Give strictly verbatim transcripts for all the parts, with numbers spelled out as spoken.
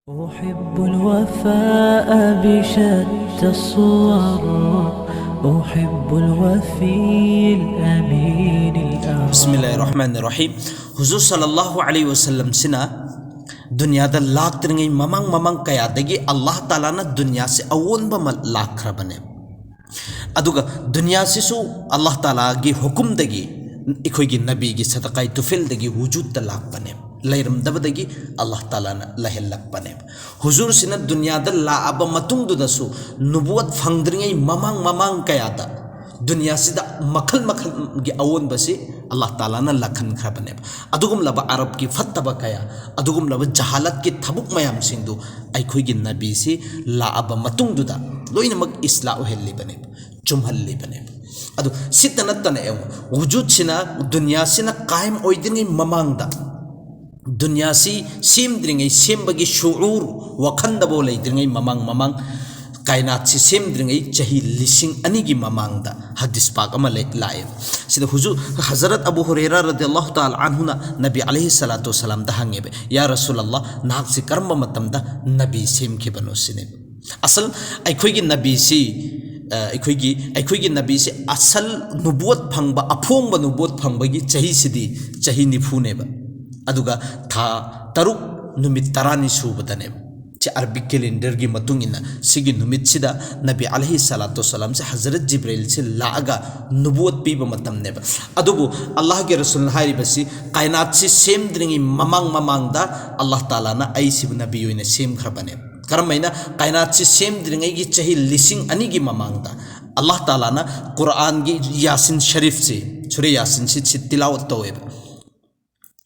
أحب الوفاء بشتى الصور، أحب الوفي الأمين الأمر. Bismillahir Rahmanir Rahim. ꯍꯨꯖꯨꯔ ꯁꯜꯂꯜꯂꯥꯍꯨ ꯑꯂꯩꯍꯤ ꯋꯥꯁꯜꯂꯝꯁꯤꯅ ꯗꯨꯅꯤꯌꯥꯗ ꯂꯥꯛꯇ꯭ꯔꯤꯉꯩ ꯃꯃꯥꯡ ꯃꯃꯥꯡ ꯀꯌꯥꯗꯒꯤ ꯑꯜꯂꯥꯍ ꯇꯥꯂꯥꯅ ꯗꯨꯅꯤꯌꯥꯁꯤ ꯑꯑꯣꯟꯕ ꯑꯃ ꯂꯥꯛꯈ꯭ꯔꯕꯅꯦ꯫ ꯑꯗꯨꯒ ꯗꯨꯅꯤꯌꯥꯁꯤꯁꯨ ꯑꯜꯂꯥꯍ ꯇꯥꯂꯥꯒꯤ ꯍꯨꯀꯨꯝꯗꯒꯤ, ꯑꯩꯈꯣꯏꯒꯤ ꯅꯕꯤꯒꯤ ꯁꯗꯀꯥꯏ ꯇꯨꯐꯤꯜꯗꯒꯤ ꯋꯨꯖꯨꯗꯇ ꯂꯥꯛꯄꯅꯦ, ꯂꯩꯔꯝꯗꯕꯗꯒꯤ ꯑꯜꯂꯥꯍ ꯇꯥꯂꯥꯅ ꯂꯩꯍꯜꯂꯛꯄꯅꯦ꯫ ꯍꯨꯖꯨꯔꯁꯤꯅ ꯗꯨꯅꯤꯌꯥꯗ ꯂꯥꯛꯑꯕ ꯃꯇꯨꯡꯗꯨꯗꯁꯨ ꯅꯨꯕꯨꯋꯠ ꯐꯪꯗ꯭ꯔꯤꯉꯩ ꯃꯃꯥꯡ ꯃꯃꯥꯡ ꯀꯌꯥꯗ ꯗꯨꯅꯤꯌꯥꯁꯤꯗ ꯃꯈꯜ ꯃꯈꯜꯒꯤ ꯑꯑꯣꯟꯕꯁꯤ ꯑꯜꯂꯥꯍ ꯇꯥꯂꯥꯅ ꯂꯥꯛꯍꯟꯈ꯭ꯔꯕꯅꯦꯕ꯫ ꯑꯗꯨꯒꯨꯝꯂꯕ ꯑꯔꯕꯀꯤ ꯐꯠꯇꯕ ꯀꯌꯥ, ꯑꯗꯨꯒꯨꯝꯂꯕ ꯖꯍꯥꯂꯠꯀꯤ ꯊꯕꯛ ꯃꯌꯥꯝꯁꯤꯡꯗꯨ ꯑꯩꯈꯣꯏꯒꯤ ꯅꯕꯤꯁꯤ ꯂꯥꯛꯑꯕ ꯃꯇꯨꯡꯗꯨꯗ ꯂꯣꯏꯅꯃꯛ ꯏꯁꯂꯥꯍ ꯑꯣꯏꯍꯜꯂꯤꯕꯅꯦꯕ, ꯆꯨꯝꯍꯜꯂꯤꯕꯅꯦꯕ꯫ ꯑꯗꯨ ꯁꯤꯇ ꯅꯠꯇꯅ ꯌꯦꯡꯉꯨ, ꯋꯨꯖꯨꯗꯁꯤꯅ, ꯗꯨꯅꯤꯌꯥꯁꯤꯅ ꯀꯥꯏꯝ ꯑꯣꯏꯗ꯭ꯔꯤꯉꯩ ꯃꯃꯥꯡꯗ, ꯗꯨꯅꯤꯌꯥꯁꯤ ꯁꯦꯝꯗ꯭ꯔꯤꯉꯩ, ꯁꯦꯝꯕꯒꯤ ꯁꯨꯎꯔ, ꯋꯥꯈꯟꯗꯐꯥꯎ ꯂꯩꯇ꯭ꯔꯤꯉꯩ ꯃꯃꯥꯡ ꯃꯃꯥꯡ, ꯀꯥꯏꯅꯥꯠꯁꯤ ꯁꯦꯝꯗ꯭ꯔꯤꯉꯩ ꯆꯍꯤ ꯂꯤꯁꯤꯡ ꯑꯅꯤꯒꯤ ꯃꯃꯥꯡꯗ ꯍꯗꯤꯁ ꯄꯥꯛ ꯑꯃ ꯂꯩ, ꯂꯥꯛꯑꯦ꯫ ꯁꯤꯗ ꯍꯨꯖꯨ-, ꯍꯖꯔꯠ ꯑꯕꯨ ꯍꯨꯔꯦꯔꯥ ꯔꯗꯤꯌꯜꯂꯥꯍꯨ ꯇꯥꯂꯥ ꯑꯟꯍꯨꯅ ꯅꯕꯤ ꯑꯂꯩꯍꯤ ꯁꯂꯥꯇꯨ ꯋꯁꯁꯂꯥꯝꯗ ꯍꯪꯉꯦꯕ, "ꯌꯥ ꯔꯁꯨꯂꯜꯂꯥꯍ, ꯅꯍꯥꯛꯁꯤ ꯀꯔꯝꯕ ꯃꯇꯝꯗ ꯅꯕꯤ ꯁꯦꯝꯈꯤꯕꯅꯣ?" ꯁꯤꯅꯦꯕ꯫ ꯑꯁꯜ ꯑꯩꯈꯣꯏꯒꯤ ꯅꯕꯤꯁꯤ, ꯑ, ꯑꯩꯈꯣꯏꯒꯤ, ꯑꯩꯈꯣꯏꯒꯤ ꯅꯕꯤꯁꯤ ꯑꯁꯜ ꯅꯨꯕꯨꯋꯠ ꯐꯪꯕ, ꯑꯐꯣꯡꯕ ꯅꯨꯕꯨꯋꯠ ꯐꯪꯕꯒꯤ ꯆꯍꯤꯁꯤꯗꯤ ꯆꯍꯤ ꯅꯤꯐꯨꯅꯦꯕ꯫ ꯑꯗꯨꯒ ꯊꯥ ꯇꯔꯨꯛ ꯅꯨꯃꯤꯠ ꯇꯔꯥꯅꯤ ꯁꯨꯕꯗꯅꯦꯕ꯫ ꯁꯤ ꯑꯔꯕꯤꯛ ꯀꯦꯂꯦꯟꯗꯔꯒꯤ ꯃꯇꯨꯡ ꯏꯟꯅ ꯁꯤꯒꯤ ꯅꯨꯃꯤꯠꯁꯤꯗ ꯅꯕꯤ ꯑꯂꯩꯍꯤ ꯁꯂꯥꯇꯨ ꯋꯁꯁꯂꯥꯝꯁꯦ ꯍꯖꯔꯠ ꯖꯤꯕ꯭ꯔꯤꯜꯁꯦ ꯂꯥꯛꯑꯒ ꯅꯨꯕꯨꯋꯠ ꯄꯤꯕ ꯃꯇꯝꯅꯦꯕ꯫ ꯑꯗꯨꯕꯨ ꯑꯜꯂꯥꯍꯒꯤ ꯔꯁꯨꯜꯅ ꯍꯥꯏꯔꯤꯕꯁꯤ ꯀꯥꯏꯅꯥꯠꯁꯤ ꯁꯦꯝꯗ꯭ꯔꯤꯉꯩ ꯃꯃꯥꯡ ꯃꯃꯥꯡꯗ ꯑꯜꯂꯥꯍ ꯇꯥꯂꯥꯅ ꯑꯩꯁꯤꯕꯨ ꯅꯕꯤ ꯑꯣꯏꯅ ꯁꯦꯝꯈ꯭ꯔꯕꯅꯦꯕ꯫ ꯀꯔꯝꯍꯥꯏꯅ? ꯀꯥꯏꯅꯥꯠꯁꯤ ꯁꯦꯝꯗ꯭ꯔꯤꯉꯩꯒꯤ ꯆꯍꯤ ꯂꯤꯁꯤꯡ ꯑꯅꯤꯒꯤ ꯃꯃꯥꯡꯗ ꯑꯜꯂꯥꯍ ꯇꯥꯂꯥꯅ ꯀꯨꯔꯥꯟꯒꯤ ꯌꯥꯁꯤꯟ ꯁꯔꯤꯐꯁꯤ, ꯁꯨꯔꯦ ꯌꯥꯁꯤꯟꯁꯤ, ꯁꯤ ꯇꯤꯂꯥꯋꯠ ꯇꯧꯋꯦꯕ꯫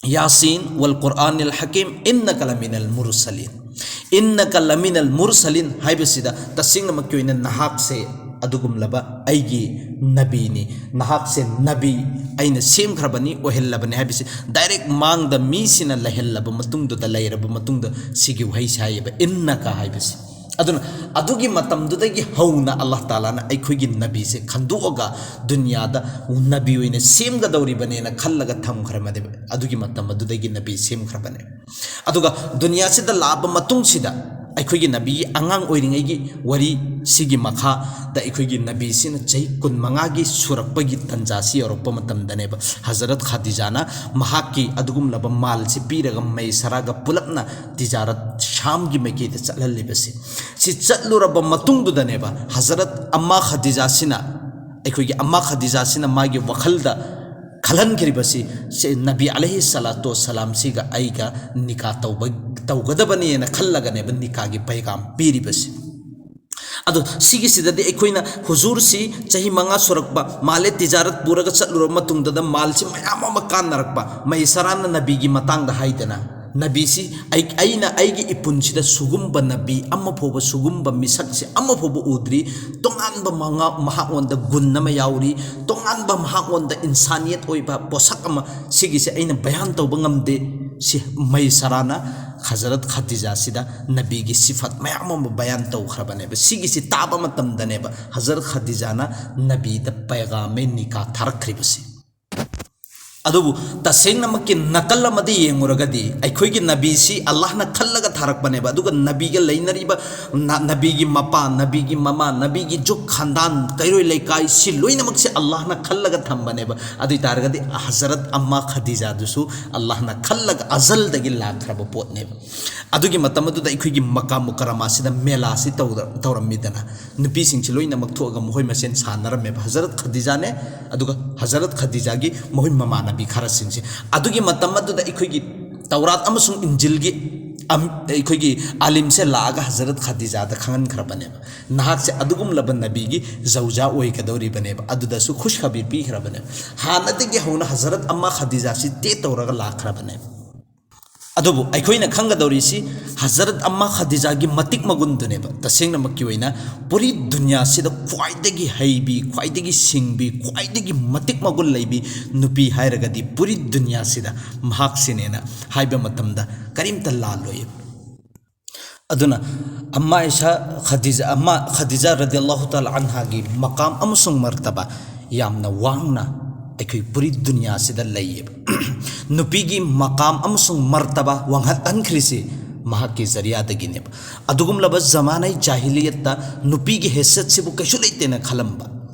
"ꯌꯥꯁꯤꯟ ꯋꯜ ꯀꯨꯔꯥꯅꯤꯜ ꯍꯀꯤꯝ ꯏꯟꯅꯀ ꯂꯃꯤꯅꯜ ꯃꯨꯔꯁꯂꯤꯟ"꯫ "ꯏꯟꯅꯀ ꯂꯃꯤꯅꯜ ꯃꯨꯔꯁꯂꯤꯟ" ꯍꯥꯏꯕꯁꯤꯗ ꯇꯁꯦꯡꯅꯃꯛꯀꯤ ꯑꯣꯏꯅ ꯅꯍꯥꯛꯁꯦ ꯑꯗꯨꯒꯨꯝꯂꯕ ꯑꯩꯒꯤ ꯅꯕꯤꯅꯤ, ꯅꯍꯥꯛꯁꯦ ꯅꯕꯤ ꯑꯩꯅ ꯁꯦꯝꯈ꯭ꯔꯕꯅꯤ, ꯑꯣꯏꯍꯜꯂꯕꯅꯤ ꯍꯥꯏꯕꯁꯤ ꯗꯥꯏꯔꯦꯛ ꯃꯥꯡꯗ ꯃꯤꯁꯤꯅ ꯂꯩꯍꯜꯂꯕ ꯃꯇꯨꯡꯗꯨꯗ, ꯂꯩꯔꯕ ꯃꯇꯨꯡꯗ ꯁꯤꯒꯤ ꯋꯥꯍꯩꯁꯤ ꯍꯥꯏꯌꯦꯕ, "ꯏꯟꯅꯀ" ꯍꯥꯏꯕꯁꯤ꯫ ꯑꯗꯨꯅ ꯑꯗꯨꯒꯤ ꯃꯇꯝꯗꯨꯗꯒꯤ ꯍꯧꯅ ꯑꯜꯂꯥꯍ ꯇꯥꯂꯥꯅ ꯑꯩꯈꯣꯏꯒꯤ ꯅꯕꯤꯁꯦ ꯈꯟꯗꯣꯛꯑꯒ ꯗꯨꯅꯤꯌꯥꯗ ꯅꯕꯤ ꯑꯣꯏꯅ ꯁꯦꯝꯒꯗꯧꯔꯤꯕꯅꯦꯅ ꯈꯜꯂꯒ ꯊꯝꯈ꯭ꯔꯕꯅꯦꯕ꯫ ꯑꯗꯨꯒꯤ ꯃꯇꯝ ꯑꯗꯨꯗꯒꯤ ꯅꯕꯤ ꯁꯦꯝꯈ꯭ꯔꯕꯅꯦ꯫ ꯑꯗꯨꯒ ꯗꯨꯅꯤꯌꯥꯁꯤꯗ ꯂꯥꯛꯑꯕ ꯃꯇꯨꯡꯁꯤꯗ ꯑꯩꯈꯣꯏꯒꯤ ꯅꯕꯤꯒꯤ ꯑꯉꯥꯡ ꯑꯣꯏꯔꯤꯉꯩꯒꯤ ꯋꯥꯔꯤ ꯁꯤꯒꯤ ꯃꯈꯥꯗ ꯑꯩꯈꯣꯏꯒꯤ ꯅꯕꯤꯁꯤꯅ ꯆꯍꯤ ꯀꯨꯟꯃꯉꯥꯒꯤ ꯁꯨꯔꯛꯄꯒꯤ ꯇꯟꯖꯥꯁꯤ ꯌꯧꯔꯛꯄ ꯃꯇꯝꯗꯅꯦꯕ ꯍꯖꯔꯠ ꯈꯗꯤꯖꯥꯅ ꯃꯍꯥꯛꯀꯤ ꯑꯗꯨꯒꯨꯝꯂꯕ ꯃꯥꯜꯁꯤ ꯄꯤꯔꯒ ꯃꯩꯁꯔꯥꯒ ꯄꯨꯂꯞꯅ ꯇꯤꯖꯥꯔꯠ ꯁꯥꯝꯒꯤ ꯃꯥꯏꯀꯩꯗ ꯆꯠꯍꯜꯂꯤꯕꯁꯤ꯫ ꯁꯤ ꯆꯠꯂꯨꯔꯕ ꯃꯇꯨꯡꯗꯨꯗꯅꯦꯕ ꯍꯖꯔꯠ ꯑꯝꯃꯥ ꯈꯗꯤꯖꯥꯁꯤꯅ, ꯑꯩꯈꯣꯏꯒꯤ ꯑꯝꯃꯥ ꯈꯗꯤꯖꯥꯁꯤꯅ ꯃꯥꯒꯤ ꯋꯥꯈꯜꯗ ꯈꯜꯍꯟꯈ꯭ꯔꯤꯕꯁꯤ, ꯁꯤ ꯅꯕꯤ ꯑꯂꯩꯍꯤ ꯁꯂꯥꯇꯨ ꯋꯁꯂꯥꯝꯁꯤꯒ ꯑꯩꯒ ꯅꯤꯀꯥ ꯇꯧꯕ, ꯇꯧꯒꯗꯕꯅꯦꯅ ꯈꯜꯂꯒꯅꯦꯕ ꯅꯤꯀꯥꯒꯤ ꯄꯩꯒꯥꯝ ꯄꯤꯔꯤꯕꯁꯤ꯫ ꯑꯗꯣ ꯁꯤꯒꯤꯁꯤꯗꯗꯤ ꯑꯩꯈꯣꯏꯅ ꯍꯨꯖꯨꯔꯁꯤ ꯆꯍꯤ ꯃꯉꯥ ꯁꯨꯔꯛꯄ ꯃꯥꯜꯂꯦ, ꯇꯤꯖꯥꯔꯠ ꯄꯨꯔꯒ ꯆꯠꯂꯨꯔꯕ ꯃꯇꯨꯡꯗꯨꯗ ꯃꯥꯜꯁꯤ ꯃꯌꯥꯝ ꯑꯃ ꯀꯥꯟꯅꯔꯛꯄ, ꯃꯩꯁꯔꯥꯅ ꯅꯕꯤꯒꯤ ꯃꯇꯥꯡꯗ ꯍꯥꯏꯗꯅ, ꯅꯕꯤꯁꯤ ꯑꯩ, ꯑꯩꯅ ꯑꯩꯒꯤ ꯏꯄꯨꯟꯁꯤꯗ ꯁꯨꯒꯨꯝꯕ ꯅꯕꯤ ꯑꯃ ꯐꯥꯎꯕ, ꯁꯨꯒꯨꯝꯕ ꯃꯤꯁꯛꯁꯦ ꯑꯃ ꯐꯥꯎꯕ ꯎꯗ꯭ꯔꯤ, ꯇꯣꯉꯥꯟꯕ ꯃꯉꯥ-, ꯃꯍꯥꯛꯉꯣꯟꯗ ꯒꯨꯟ ꯑꯃ ꯌꯥꯎꯔꯤ, ꯇꯣꯉꯥꯟꯕ ꯃꯍꯥꯛꯉꯣꯟꯗ ꯏꯟꯁꯥꯅꯤꯌꯠ ꯑꯣꯏꯕ ꯄꯣꯁꯛ ꯑꯃ, ꯁꯤꯒꯤꯁꯦ ꯑꯩꯅ ꯕꯌꯥꯟ ꯇꯧꯕ ꯉꯝꯗꯦ꯫ ꯁꯤ ꯃꯩꯁꯔꯥꯅ ꯍꯖꯔꯠ ꯈꯗꯤꯖꯥꯁꯤꯗ ꯅꯕꯤꯒꯤ ꯁꯤꯐꯠ ꯃꯌꯥꯝ ꯑꯃ ꯕꯌꯥꯟ ꯇꯧꯈ꯭ꯔꯕꯅꯦꯕ꯫ ꯁꯤꯒꯤꯁꯤ ꯇꯥꯕ ꯃꯇꯝꯗꯅꯦꯕ ꯍꯖꯔꯠ ꯈꯗꯤꯖꯥꯅ ꯅꯕꯤꯗ ꯄꯩꯒꯥꯝꯃꯦ ꯅꯤꯀꯥ ꯊꯥꯔꯛꯈ꯭ꯔꯤꯕꯁꯤ꯫ ꯑꯗꯨꯕꯨ ꯇꯁꯦꯡꯅꯃꯛꯀꯤ ꯅꯥꯀꯜ ꯑꯃꯗ ꯌꯦꯡꯉꯨꯔꯒꯗꯤ ꯑꯩꯈꯣꯏꯒꯤ ꯅꯕꯤꯁꯤ ꯑꯜꯂꯥꯍꯅ ꯈꯜꯂꯒ ꯊꯥꯔꯛꯄꯅꯦꯕ, ꯑꯗꯨꯒ ꯅꯕꯤꯒ ꯂꯩꯅꯔꯤꯕ ꯅ-, ꯅꯕꯤꯒꯤ ꯃꯄꯥ, ꯅꯕꯤꯒꯤ ꯃꯃꯥ, ꯅꯕꯤꯒꯤ ꯖꯨꯛ ꯈꯥꯟꯗꯥꯟ, ꯀꯩꯔꯣꯏ ꯂꯩꯀꯥꯏ, ꯁꯤ ꯂꯣꯏꯅꯃꯛꯁꯦ ꯑꯜꯂꯥꯍꯅ ꯈꯜꯂꯒ ꯊꯝꯕꯅꯦꯕ꯫ ꯑꯗꯨ ꯑꯣꯏ ꯇꯥꯔꯒꯗꯤ ꯍꯖꯔꯠ ꯑꯝꯃꯥ ꯈꯗꯤꯖꯥꯗꯨꯁꯨ ꯑꯜꯂꯥꯍꯅ ꯈꯜꯂꯒ ꯑꯖꯜꯗꯒꯤ ꯂꯥꯛꯈ꯭ꯔꯕ ꯄꯣꯠꯅꯦꯕ꯫ ꯑꯗꯨꯒꯤ ꯃꯇꯝ ꯑꯗꯨꯗ ꯑꯩꯈꯣꯏꯒꯤ ꯃꯀꯥ ꯃꯨꯀꯔꯃꯥꯁꯤꯗ ꯃꯦꯂꯥꯁꯤ ꯇꯧꯗ-, ꯇꯧꯔꯝꯃꯤꯗꯅ, ꯅꯨꯄꯤꯁꯤꯡꯁꯤ ꯂꯣꯏꯅꯃꯛ ꯊꯣꯛꯑꯒ ꯃꯈꯣꯏ ꯃꯁꯦꯟ ꯁꯥꯟꯅꯔꯝꯃꯦꯕ꯫ ꯍꯖꯔꯠ ꯈꯗꯤꯖꯥꯅꯦ, ꯑꯗꯨꯒ ꯍꯖꯔꯠ ꯈꯗꯤꯖꯥꯒꯤ ꯃꯈꯣꯏ ꯃꯃꯥꯟꯅꯕꯤ ꯈꯔꯁꯤꯡꯁꯦ꯫ ꯑꯗꯨꯒꯤ ꯃꯇꯝ ꯑꯗꯨꯗ ꯑꯩꯈꯣꯏꯒꯤ ꯇꯧꯔꯥꯠ ꯑꯃꯁꯨꯡ ꯏꯟꯖꯤꯜꯒꯤ ꯑꯝ-, ꯑꯩꯈꯣꯏꯒꯤ ꯑꯥꯂꯤꯝꯁꯦ ꯂꯥꯛꯑꯒ ꯍꯖꯔꯠ ꯈꯗꯤꯖꯥꯗ ꯈꯪꯍꯟꯈ꯭ꯔꯕꯅꯦꯕ, ꯅꯍꯥꯛꯁꯦ ꯑꯗꯨꯒꯨꯝꯂꯕ ꯅꯕꯤꯒꯤ ꯖꯧꯖꯥ ꯑꯣꯏꯒꯗꯧꯔꯤꯕꯅꯦꯕ꯫ ꯑꯗꯨꯗꯁꯨ ꯈꯨꯁꯈꯕꯤꯔ ꯄꯤꯈ꯭ꯔꯕꯅꯦꯕ꯫ ꯍꯥꯟꯅꯗꯒꯤ ꯍꯧꯅ ꯍꯖꯔꯠ ꯑꯝꯃꯥ ꯈꯗꯤꯖꯥꯁꯤ ꯇꯦ ꯇꯧꯔꯒ ꯂꯥꯛꯈ꯭ꯔꯕꯅꯦꯕ꯫ ꯑꯗꯨꯕꯨ ꯑꯩꯈꯣꯏꯅ ꯈꯪꯒꯗꯧꯔꯤꯁꯤ ꯍꯖꯔꯠ ꯑꯝꯃꯥ ꯈꯗꯤꯖꯥꯒꯤ ꯃꯇꯤꯛ ꯃꯒꯨꯟꯗꯨꯅꯦꯕ꯫ ꯇꯁꯦꯡꯅꯃꯛꯀꯤ ꯑꯣꯏꯅ ꯄꯨꯔꯤ ꯗꯨꯅꯤꯌꯥꯁꯤꯗ ꯈ꯭ꯋꯥꯏꯗꯒꯤ ꯍꯩꯕꯤ, ꯈ꯭ꯋꯥꯏꯗꯒꯤ ꯁꯤꯡꯕꯤ, ꯈ꯭ꯋꯥꯏꯗꯒꯤ ꯃꯇꯤꯛ ꯃꯒꯨꯟ ꯂꯩꯕꯤ ꯅꯨꯄꯤ ꯍꯥꯏꯔꯒꯗꯤ ꯄꯨꯔꯤ ꯗꯨꯅꯤꯌꯥꯁꯤꯗ ꯃꯍꯥꯛꯁꯤꯅꯦꯅ ꯍꯥꯏꯕ ꯃꯇꯝꯗ ꯀꯔꯤꯝꯇ ꯂꯥꯜꯂꯣꯏ꯫ ꯑꯗꯨꯅ ꯑꯝꯃꯥ ꯑꯥꯏꯁꯥ ꯈꯗꯤꯖꯥ, ꯑꯝꯃꯥ ꯈꯗꯤꯖꯥ ꯔꯗꯤꯌꯜꯂꯥꯍꯨ ꯇꯥꯂꯥ ꯑꯟꯍꯥꯒꯤ ꯃꯀꯥꯝ ꯑꯃꯁꯨꯡ ꯃꯔꯇꯕꯥ ꯌꯥꯝꯅ ꯋꯥꯡꯅ ꯑꯩꯈꯣꯏ ꯄꯨꯔꯤ ꯗꯨꯅꯤꯌꯥꯁꯤꯗ ꯂꯩꯌꯦꯕ꯫ ꯅꯨꯄꯤꯒꯤ ꯃꯀꯥꯝ ꯑꯃꯁꯨꯡ ꯃꯔꯇꯕꯥ ꯋꯥꯡꯈꯠꯍꯟꯈ꯭ꯔꯤꯁꯤ ꯃꯍꯥꯛꯀꯤ ꯖꯔꯤꯌꯥꯗꯒꯤꯅꯦꯕ꯫ ꯑꯗꯨꯒꯨꯝꯂꯕ ꯖꯃꯥꯅꯥꯏ ꯖꯥꯍꯤꯂꯤꯌꯠꯇ ꯅꯨꯄꯤꯒꯤ ꯍꯦꯁꯤꯌꯠꯁꯤꯕꯨ ꯀꯩꯁꯨ ꯂꯩꯇꯦꯅ ꯈꯜꯂꯝꯕ,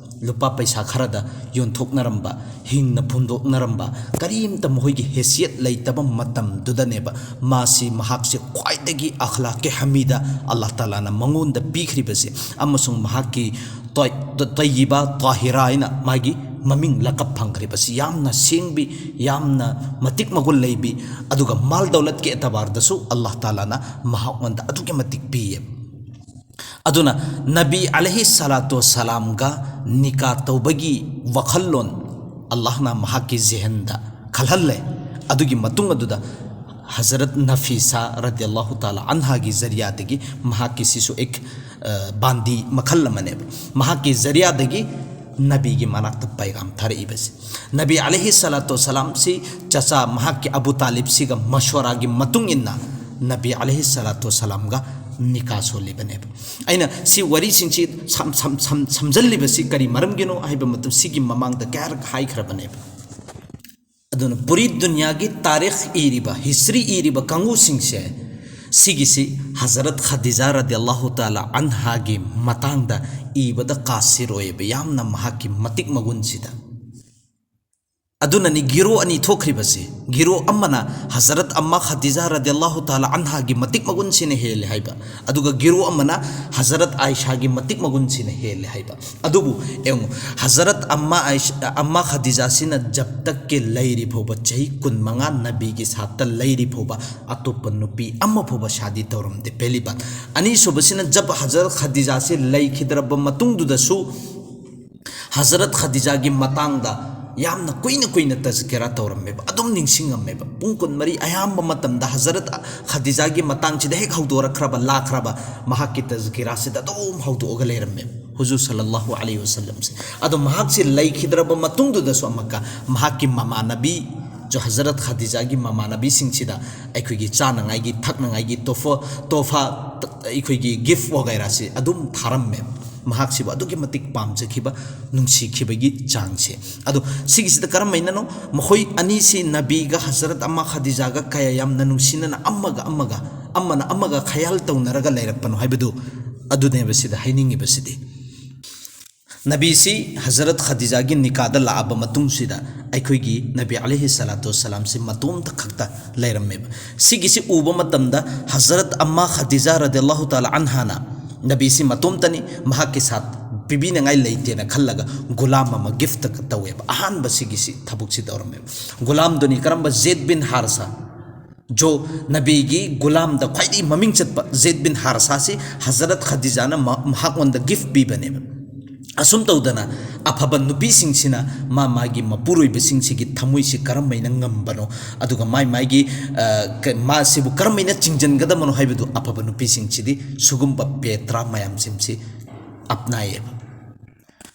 ꯂꯨꯄꯥ ꯄꯩꯁꯥ ꯈꯔꯗ ꯌꯣꯟꯊꯣꯛꯅꯔꯝꯕ, ꯍꯤꯡꯅ ꯐꯨꯝꯗꯣꯛꯅꯔꯝꯕ, ꯀꯔꯤꯝꯇ ꯃꯈꯣꯏꯒꯤ ꯍꯦꯁꯤꯌꯠ ꯂꯩꯇꯕ ꯃꯇꯝꯗꯨꯗꯅꯦꯕ ꯃꯥꯁꯤ, ꯃꯍꯥꯛꯁꯦ ꯈ꯭ꯋꯥꯏꯗꯒꯤ ꯑꯈ꯭ꯂꯥꯛꯀꯤ ꯍꯃꯤꯗ, ꯑꯜꯂꯥꯍ ꯇꯥꯂꯥꯅ ꯃꯉꯣꯟꯗ ꯄꯤꯈ꯭ꯔꯤꯕꯁꯦ, ꯑꯃꯁꯨꯡ ꯃꯍꯥꯛꯀꯤ ꯇꯣꯏ-, ꯇ-, ꯇꯩꯌꯤꯕꯥ ꯇꯥꯍꯤꯔꯥ ꯍꯥꯏꯅ ꯃꯥꯒꯤ ꯃꯃꯤꯡ ꯂꯀꯞ ꯐꯪꯈ꯭ꯔꯤꯕꯁꯤ, ꯌꯥꯝꯅ ꯁꯦꯡꯕꯤ, ꯌꯥꯝꯅ ꯃꯇꯤꯛ ꯃꯒꯨꯟ ꯂꯩꯕꯤ, ꯑꯗꯨꯒ ꯃꯥꯜ ꯗꯧꯂꯠꯀꯤ ꯑꯦꯇꯕꯥꯔꯗꯁꯨ ꯑꯜꯂꯥꯍ ꯇꯥꯂꯥꯅ ꯃꯍꯥꯛꯉꯣꯟꯗ ꯑꯗꯨꯛꯀꯤ ꯃꯇꯤꯛ ꯄꯤꯌꯦꯕ꯫ ꯑꯗꯨꯅ ꯅꯕꯤ ꯑꯂꯩꯍꯤ ꯁꯂꯥꯇꯨ ꯁꯂꯥꯝꯒ ꯅꯤꯀꯥ ꯇꯧꯕꯒꯤ ꯋꯥꯈꯜꯂꯣꯟ ꯑꯜꯂꯥꯍꯅ ꯃꯍꯥꯛꯀꯤ ꯖꯦꯍꯟꯗ ꯈꯜꯍꯜꯂꯦ꯫ ꯑꯗꯨꯒꯤ ꯃꯇꯨꯡ ꯑꯗꯨꯗ ꯍꯖꯔꯠ ꯅꯐꯤꯁꯥ ꯔꯗꯤꯌꯜꯂꯥꯍꯨ ꯇꯥꯂꯥ ꯑꯟꯍꯥꯒꯤ ꯖꯔꯤꯌꯥꯗꯒꯤ ꯃꯍꯥꯛꯀꯤ ꯁꯤꯁꯨ ꯑꯦꯛ, ꯑ, ꯕꯥꯟꯗꯤ ꯃꯈꯜ ꯑꯃꯅꯦꯕ꯫ ꯃꯍꯥꯛꯀꯤ ꯖꯔꯤꯌꯥꯗꯒꯤ ꯅꯕꯤꯒꯤ ꯃꯅꯥꯛꯇ ꯄꯩꯒꯥꯝ ꯊꯥꯔꯛꯏꯕꯁꯦ꯫ ꯅꯕꯤ ꯑꯂꯩꯍꯤ ꯁꯂꯥꯇꯨ ꯁꯂꯥꯝꯁꯤ ꯆꯆꯥ ꯃꯍꯥꯛꯀꯤ ꯑꯕꯨ ꯇꯥꯂꯤꯕꯁꯤꯒ ꯃꯁꯋꯥꯔꯥꯒꯤ ꯃꯇꯨꯡ ꯏꯟꯅ ꯅꯕꯤ ꯑꯂꯩꯍꯤ ꯁꯂꯥꯇꯨ ꯁꯂꯥꯝꯒ ꯅꯤꯀꯥ ꯁꯣꯜꯂꯤꯕꯅꯦꯕ꯫ ꯑꯩꯅ ꯁꯤ ꯋꯥꯔꯤꯁꯤꯡꯁꯤ ꯁꯝ-, ꯁꯝ-, ꯁꯝ-, ꯁꯝꯖꯜꯂꯤꯕꯁꯤ ꯀꯔꯤ ꯃꯔꯝꯒꯤꯅꯣ ꯍꯥꯏꯕ ꯃꯇꯝ ꯁꯤꯒꯤ ꯃꯃꯥꯡꯗ ꯀꯌꯥꯔꯛ ꯍꯥꯏꯈ꯭ꯔꯕꯅꯦꯕ꯫ ꯑꯗꯨꯅ ꯄꯨꯔꯤ ꯗꯨꯅꯤꯌꯥꯒꯤ ꯇꯥꯔꯤꯈ ꯏꯔꯤꯕ, ꯍꯤꯁꯇ꯭ꯔꯤ ꯏꯔꯤꯕ ꯀꯥꯡꯕꯨꯁꯤꯡꯁꯦ, ꯁꯤꯒꯤꯁꯤ ꯍꯖꯔꯠ ꯈꯗꯤꯖꯥ ꯔꯗꯤꯌꯜꯂꯥꯍꯨ ꯇꯥꯂꯥ ꯑꯟꯍꯥꯒꯤ ꯃꯇꯥꯡꯗ ꯏꯕꯗ ꯀꯥꯁꯤꯔ ꯑꯣꯏꯌꯦꯕ, ꯌꯥꯝꯅ ꯃꯍꯥꯛꯀꯤ ꯃꯇꯤꯛ ꯃꯒꯨꯟꯁꯤꯗ꯫ ꯑꯗꯨꯅꯅꯤ ꯒꯤꯔꯣ ꯑꯅꯤ ꯊꯣꯛꯈ꯭ꯔꯤꯕꯁꯤ꯫ ꯒꯤꯔꯣ ꯑꯃꯅ ꯍꯖꯔꯠ ꯑꯝꯃꯥ ꯈꯗꯤꯖꯥ ꯔꯗꯤꯌꯜꯂꯥꯍꯨ ꯇꯥꯂꯥ ꯑꯟꯍꯥꯒꯤ ꯃꯇꯤꯛ ꯃꯒꯨꯟꯁꯤꯅ ꯍꯦꯜꯂꯦ ꯍꯥꯏꯕ, ꯑꯗꯨꯒ ꯒꯤꯔꯣ ꯑꯃꯅ ꯍꯖꯔꯠ ꯑꯥꯏꯁꯥꯒꯤ ꯃꯇꯤꯛ ꯃꯒꯨꯟꯁꯤꯅ ꯍꯦꯜꯂꯦ ꯍꯥꯏꯕ꯫ ꯑꯗꯨꯕꯨ ꯌꯦꯡꯉꯨ, ꯍꯖꯔꯠ ꯑꯝꯃꯥ ꯑꯥꯏꯁ-, ꯑꯝꯃꯥ ꯈꯗꯤꯖꯥꯁꯤꯅ ꯖꯕ ꯇꯛ ꯀꯦ ꯂꯩꯔꯤ ꯐꯥꯎꯕ, ꯆꯍꯤ ꯀꯨꯟꯃꯉꯥ ꯅꯕꯤꯒꯤ ꯁꯥꯠꯇ ꯂꯩꯔꯤ ꯐꯥꯎꯕ, ꯑꯇꯣꯞꯄ ꯅꯨꯄꯤ ꯑꯃ ꯐꯥꯎꯕ ꯁꯥꯗꯤ ꯇꯧꯔꯝꯗꯦ, ꯄꯦꯂꯤ ꯕꯥꯠ꯫ ꯑꯅꯤꯁꯨꯕꯁꯤꯅ ꯖꯕ ꯍꯖꯔꯠ ꯈꯗꯤꯖꯥꯁꯤ ꯂꯩꯈꯤꯗ꯭ꯔꯕ ꯃꯇꯨꯡꯗꯨꯗꯁꯨ ꯍꯖꯔꯠ ꯈꯗꯤꯖꯥꯒꯤ ꯃꯇꯥꯡꯗ ꯌꯥꯝꯅ ꯀꯨꯏꯅ ꯀꯨꯏꯅ ꯇꯖꯀꯤꯔꯥ ꯇꯧꯔꯝꯃꯦꯕ, ꯑꯗꯨꯝ ꯅꯤꯡꯁꯤꯡꯉꯝꯃꯦꯕ꯫ ꯄꯨꯡ ꯀꯨꯟꯃꯔꯤ ꯑꯌꯥꯝꯕ ꯃꯇꯝꯗ ꯍꯖꯔꯠ ꯈꯗꯤꯖꯥꯒꯤ ꯃꯇꯥꯡꯁꯤꯗ ꯍꯦꯛ ꯍꯧꯗꯣꯔꯛꯈ꯭ꯔꯕ, ꯂꯥꯛꯈ꯭ꯔꯕ, ꯃꯍꯥꯛꯀꯤ ꯇꯖꯀꯤꯔꯥꯁꯤꯗ ꯑꯗꯨꯝ ꯍꯧꯗꯣꯛꯑꯒ ꯂꯩꯔꯝꯃꯦꯕ ꯍꯨꯖꯨꯔ ꯁꯜꯂꯜꯂꯥꯍꯨ ꯑꯂꯩꯍꯤ ꯋꯁꯜꯂꯝꯁꯦ꯫ ꯑꯗꯣ ꯃꯍꯥꯛꯁꯦ ꯂꯩꯈꯤꯗ꯭ꯔꯕ ꯃꯇꯨꯡꯗꯨꯗꯁꯨ ꯑꯃꯨꯛꯀ ꯃꯍꯥꯛꯀꯤ ꯃꯃꯥꯟꯅꯕꯤ, ꯖꯣ ꯍꯖꯔꯠ ꯈꯗꯤꯖꯥꯒꯤ ꯃꯃꯥꯟꯅꯕꯤꯁꯤꯡꯁꯤꯗ ꯑꯩꯈꯣꯏꯒꯤ ꯆꯥꯅꯉꯥꯏꯒꯤ, ꯊꯛꯅꯉꯥꯏꯒꯤ, ꯇꯣꯐ-, ꯇꯣꯐꯥ, ꯇ-, ꯑꯩꯈꯣꯏꯒꯤ ꯒꯤꯐ ꯋꯥꯒꯩꯔꯥꯁꯤ ꯑꯗꯨꯝ ꯊꯥꯔꯝꯃꯦ꯫ ꯃꯍꯥꯛꯁꯤꯕꯨ ꯑꯗꯨꯛꯀꯤ ꯃꯇꯤꯛ ꯄꯥꯝꯖꯈꯤꯕ, ꯅꯨꯡꯁꯤꯈꯤꯕꯒꯤ ꯆꯥꯡꯁꯦ꯫ ꯑꯗꯣ ꯁꯤꯒꯤꯁꯤꯗ ꯀꯔꯝꯍꯥꯏꯅꯅꯣ ꯃꯈꯣꯏ ꯑꯅꯤꯁꯤ, ꯅꯕꯤꯒ ꯍꯖꯔꯠ ꯑꯃ ꯈꯗꯤꯖꯥꯒ ꯀꯌꯥ ꯌꯥꯝꯅ ꯅꯨꯡꯁꯤꯅꯅ ꯑꯃꯒ ꯑꯃꯒ, ꯑꯃꯅ ꯑꯃꯒ ꯈꯌꯥꯜ ꯇꯧꯅꯔꯒ ꯂꯩꯔꯛꯄꯅꯣ ꯍꯥꯏꯕꯗꯨ ꯑꯗꯨꯅꯦꯕ ꯁꯤꯗ ꯍꯥꯏꯅꯤꯡꯉꯤꯕꯁꯤꯗꯤ꯫ ꯅꯕꯤꯁꯤ ꯍꯖꯔꯠ ꯈꯗꯤꯖꯥꯒꯤ ꯅꯤꯀꯥꯗ ꯂꯥꯛꯑꯕ ꯃꯇꯨꯡꯁꯤꯗ ꯑꯩꯈꯣꯏꯒꯤ ꯅꯕꯤ ꯑꯂꯩꯍꯤ ꯁꯂꯥꯇꯨ ꯋꯁꯁꯂꯥꯝꯁꯤ ꯃꯇꯣꯝꯇ ꯈꯛꯇ ꯂꯩꯔꯝꯃꯦꯕ꯫ ꯁꯤꯒꯤꯁꯤ ꯎꯕ ꯃꯇꯝꯗ ꯍꯖꯔꯠ ꯑꯃ ꯈꯗꯤꯖꯥ ꯔꯗꯤꯌꯜꯂꯥꯍꯨ ꯇꯥꯂꯥ ꯑꯟꯍꯥꯅ ꯅꯕꯤꯁꯤ ꯃꯇꯣꯝꯇꯅꯤ, ꯃꯍꯥꯛꯀꯤ ꯁꯥꯠ ꯄꯤꯕꯤꯅꯉꯥꯏ ꯂꯩꯇꯦꯅ ꯈꯜꯂꯒ ꯒꯨꯂꯥꯝ ꯑꯃ ꯒꯤꯐꯇ ꯇꯧꯋꯦꯕ꯫ ꯑꯍꯥꯟꯕ ꯁꯤꯒꯤꯁꯤ ꯊꯕꯛꯁꯤ ꯇꯧꯔꯝꯃꯦꯕ꯫ ꯒꯨꯂꯥꯝꯗꯨꯅꯤ ꯀꯔꯝꯕ? ꯖꯦꯗ ꯕꯤꯟ ꯍꯥꯔꯁꯥ꯫ ꯖꯣ ꯅꯕꯤꯒꯤ ꯒꯨꯂꯥꯝꯗ ꯈ꯭ꯋꯥꯏꯗꯒꯤ ꯃꯃꯤꯡ ꯆꯠꯄ ꯖꯦꯗ ꯕꯤꯟ ꯍꯥꯔꯁꯥꯁꯤ ꯍꯖꯔꯠ ꯈꯗꯤꯖꯥꯅ ꯃ-, ꯃꯍꯥꯛꯉꯣꯟꯗ ꯒꯤꯐ ꯄꯤꯕꯅꯦꯕ꯫ ꯑꯁꯨꯝ ꯇꯧꯗꯅ ꯑꯐꯕ ꯅꯨꯄꯤꯁꯤꯡꯁꯤꯅ ꯃꯥ ꯃꯥꯒꯤ ꯃꯄꯨꯔꯣꯏꯕꯁꯤꯡꯁꯤꯒꯤ ꯊꯃꯣꯏꯁꯤ ꯀꯔꯝꯍꯥꯏꯅ ꯉꯝꯕꯅꯣ, ꯑꯗꯨꯒ ꯃꯥꯏ ꯃꯥꯒꯤ, ꯑ, ꯀ-, ꯃꯥꯁꯤꯕꯨ ꯀꯔꯝꯍꯥꯏꯅ ꯆꯤꯡꯁꯤꯟꯒꯗꯕꯅꯣ ꯍꯥꯏꯕꯗꯨ ꯑꯐꯕ ꯅꯨꯄꯤꯁꯤꯡꯁꯤꯗꯤ ꯁꯤꯒꯨꯝꯕ ꯄꯦꯇ꯭ꯔꯥ ꯃꯌꯥꯝꯁꯤꯡꯁꯤ ꯑꯞꯅꯥꯏꯌꯦꯕ꯫